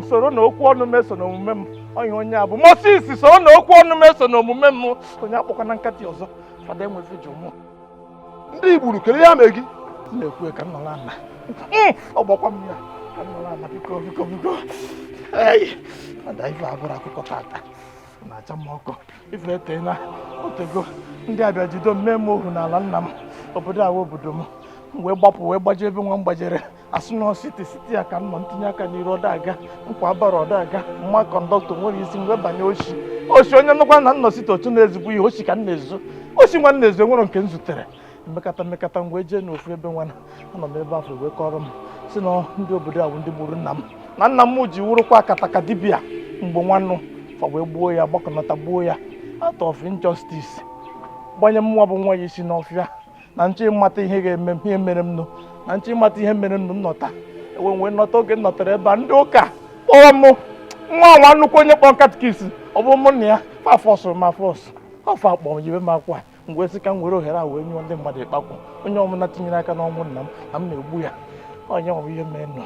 soro na okwu ọnụ m eso n'omume m onye onye a bụ Moses soro na okwu ọnụ m eso n'omume m onye akpọkwana nkatị ọzọ fada enweghị jụ mụ ndị igburu kedu ihe mee gị na-ekwu ka m nọrọ ala ọ gbakwa m ya ka m nọrọ ala biko biko biko. Ee fada ife abụrụ akụkọ tata na-acha m ọkụ ife eteela otego ndị abịa jido mmee m ohu n'ala nna m obodo awa obodo m wee gbapụ wee gbaje ebe nwa m gbajere asụ na siti siti ya ka m nọ ntinye aka n'iru ọda aga nkwa abara ọda aga mma kọndọktọ nwere isi m wee banye oshi oshi onye nnukwa na nnọ siti otu na-ezigbo ihe oshi ka m na-ezu oshi nwa m na-ezu enwere nke m zutere mmekata mmekata m wee jee n'ofu ebe nwa anọ m ebe afọ wee kọrọ m si na ndị obodo a bụ ndị gburu nna m na nna m ji wurukwa akataka dibịa mgbe nwannu fa wee gbuo ya gbakọnata gbuo ya out of injustice gbanye mnwa bụ nwa ya isi n'ọfịa na nchọ ịmata ihe ga-eme ihe mere m nụ na nchọ ịmata ihe mere m nụ nnọta ewe wee nọta oge m nọtara ebe a ndị ụka kpọrọ m nwa nwa nnukwu onye kpọrọ katikist ọ bụ mụ na ya fafọsụrụ ma fọsụ afọ akpọ m yibe m akwa mgbe sị ka m were ohere a wee nyụọ ndị mmadụ ịkpakwụ onye ọbụla tinyere aka n'ọnwụ nna m na m na-egbu ya onye ọ bụ ihe mere nụ.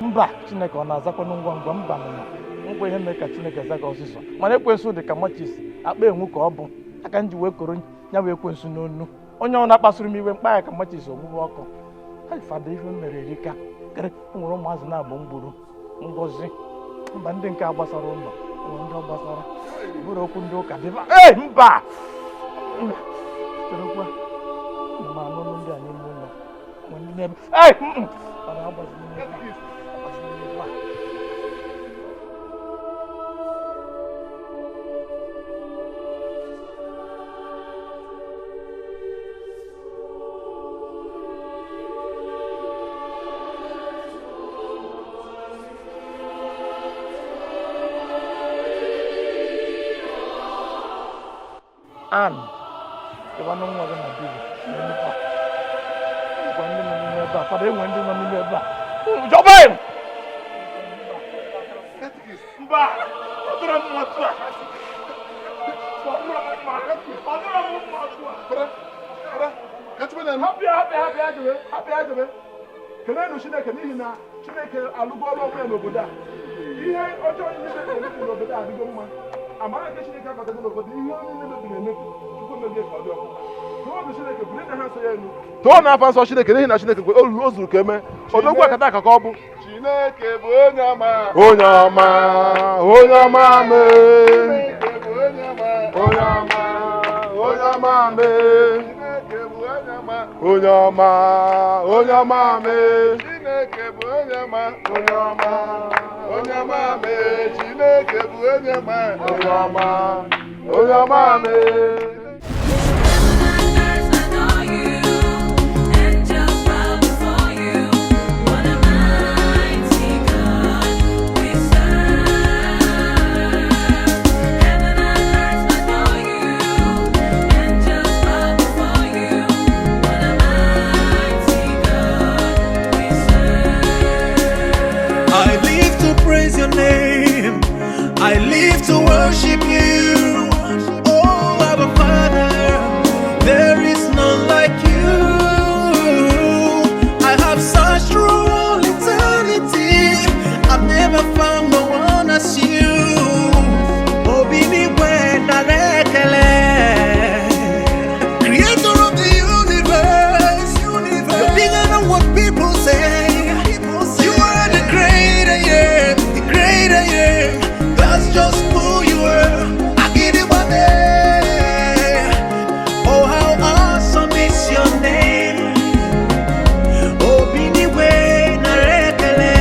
Mba Chineke ọ na-azakwanụ ngwa ngwa mba nọ ngwa ihe mere ka Chineke zaga ọsịsọ mana ekwensu dị ka machis akpa enwu ka ọ bụ aka m ji wee koro ya wee ekwensu n'onu onye ọ na-akpasuru m iwe mkpa ya ka machis ogbugbu ọkụ fada ife mere erika kere nwere ụmụazị na-abụ mgburu ngozi mba ndị nke a gbasara ụlọ nwere ndị ọ gbasara bụrụ okwu ndị ụka dịba ee mba cherekwa Ana m anụ ọnụ ndị a n'ime ụlọ. Enwe ndị na-ebe. Ei! Ọ na-agbazi n'ime ebe a. Agbazi n'ime ebe a. Ann, ịgbanụ nwa gị na di gị n'enugwu a. Enwekwa ndị nọ n'ime ebe a. Fada, enwe ndị nọ n'ime ebe a. Jọba em! Mba! Ọ dịrọ m mma otu a. Ọ dịrọ m mma. Ọ dịrọ m mma otu a. Hapụ ya, hapụ ya, hapụ ya, jebe, hapụ ya, jebe. Keleenụ Chineke n'ihi na Chineke alụgo ọrụ ọbụla n'obodo a. Ihe ọjọọ niile mebiri emebi n'obodo a adịgo mma. Amara nke Chineke abatago n'obodo, ihe niile mebiri emebi, Chukwu emebie ka ọ dị ọkụ. Tụọ Chineke, bulie na ha nsọ ya elu. Tụọ n'afọ nsọ Chineke n'ihi na Chineke kwe o zuru ka eme. Odogwu akata aka ka ọ bụ. Chineke bụ onye ọma. Onye ọma, onye ọma mee. Chineke bụ onye ọma. Onye ọma, onye ọma mee. Chineke bụ onye ọma. Onye ọma, onye ọma mee. Chineke bụ onye ọma. Onye ọma, onye ọma mee. Chineke bụ onye ọma. Onye ọma, onye ọma mee. I live to praise your name. I live to worship you. Oh, Abba Father, there is none like you. I have searched through all eternity. I've never found no one as you. Obinigwe narekele. Creator of the universe, you're bigger than what people say. You are the great I am, the great I am. That's just who you are. I give you my name. Oh, how awesome is your name. Obinigwe narekele.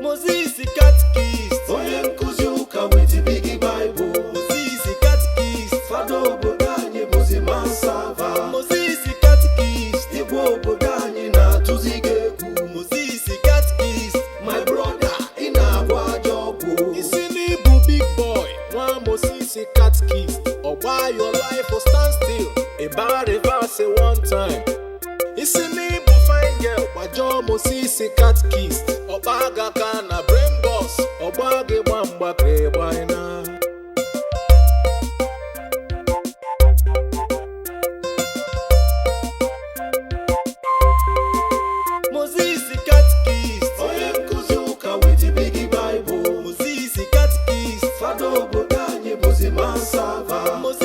Moses catechist, onye nkụzi ụka with big Bible. Moses catechist, Fada obodo anyị bụzi mansava. Moses catechist, Igwe obodo anyị na-atụzi gị egwu. Moses catechist, My brother, ị na-agwa ajọ ọgwụ. Isi n'ịbụ big boy, nwa Moses catechist, ọgba your life for stand still, ịba reverse one time. Isi n'ịbụ fine girl, gbajọọ Moses catechist, ọkpa gaka na brain box, ọgba gị gba mgbakịrị gbaina. Moses catechist, Onye nkụzi ụka with big Bible. Moses catechist, Fada obodo anyị bụzi mansava. Moses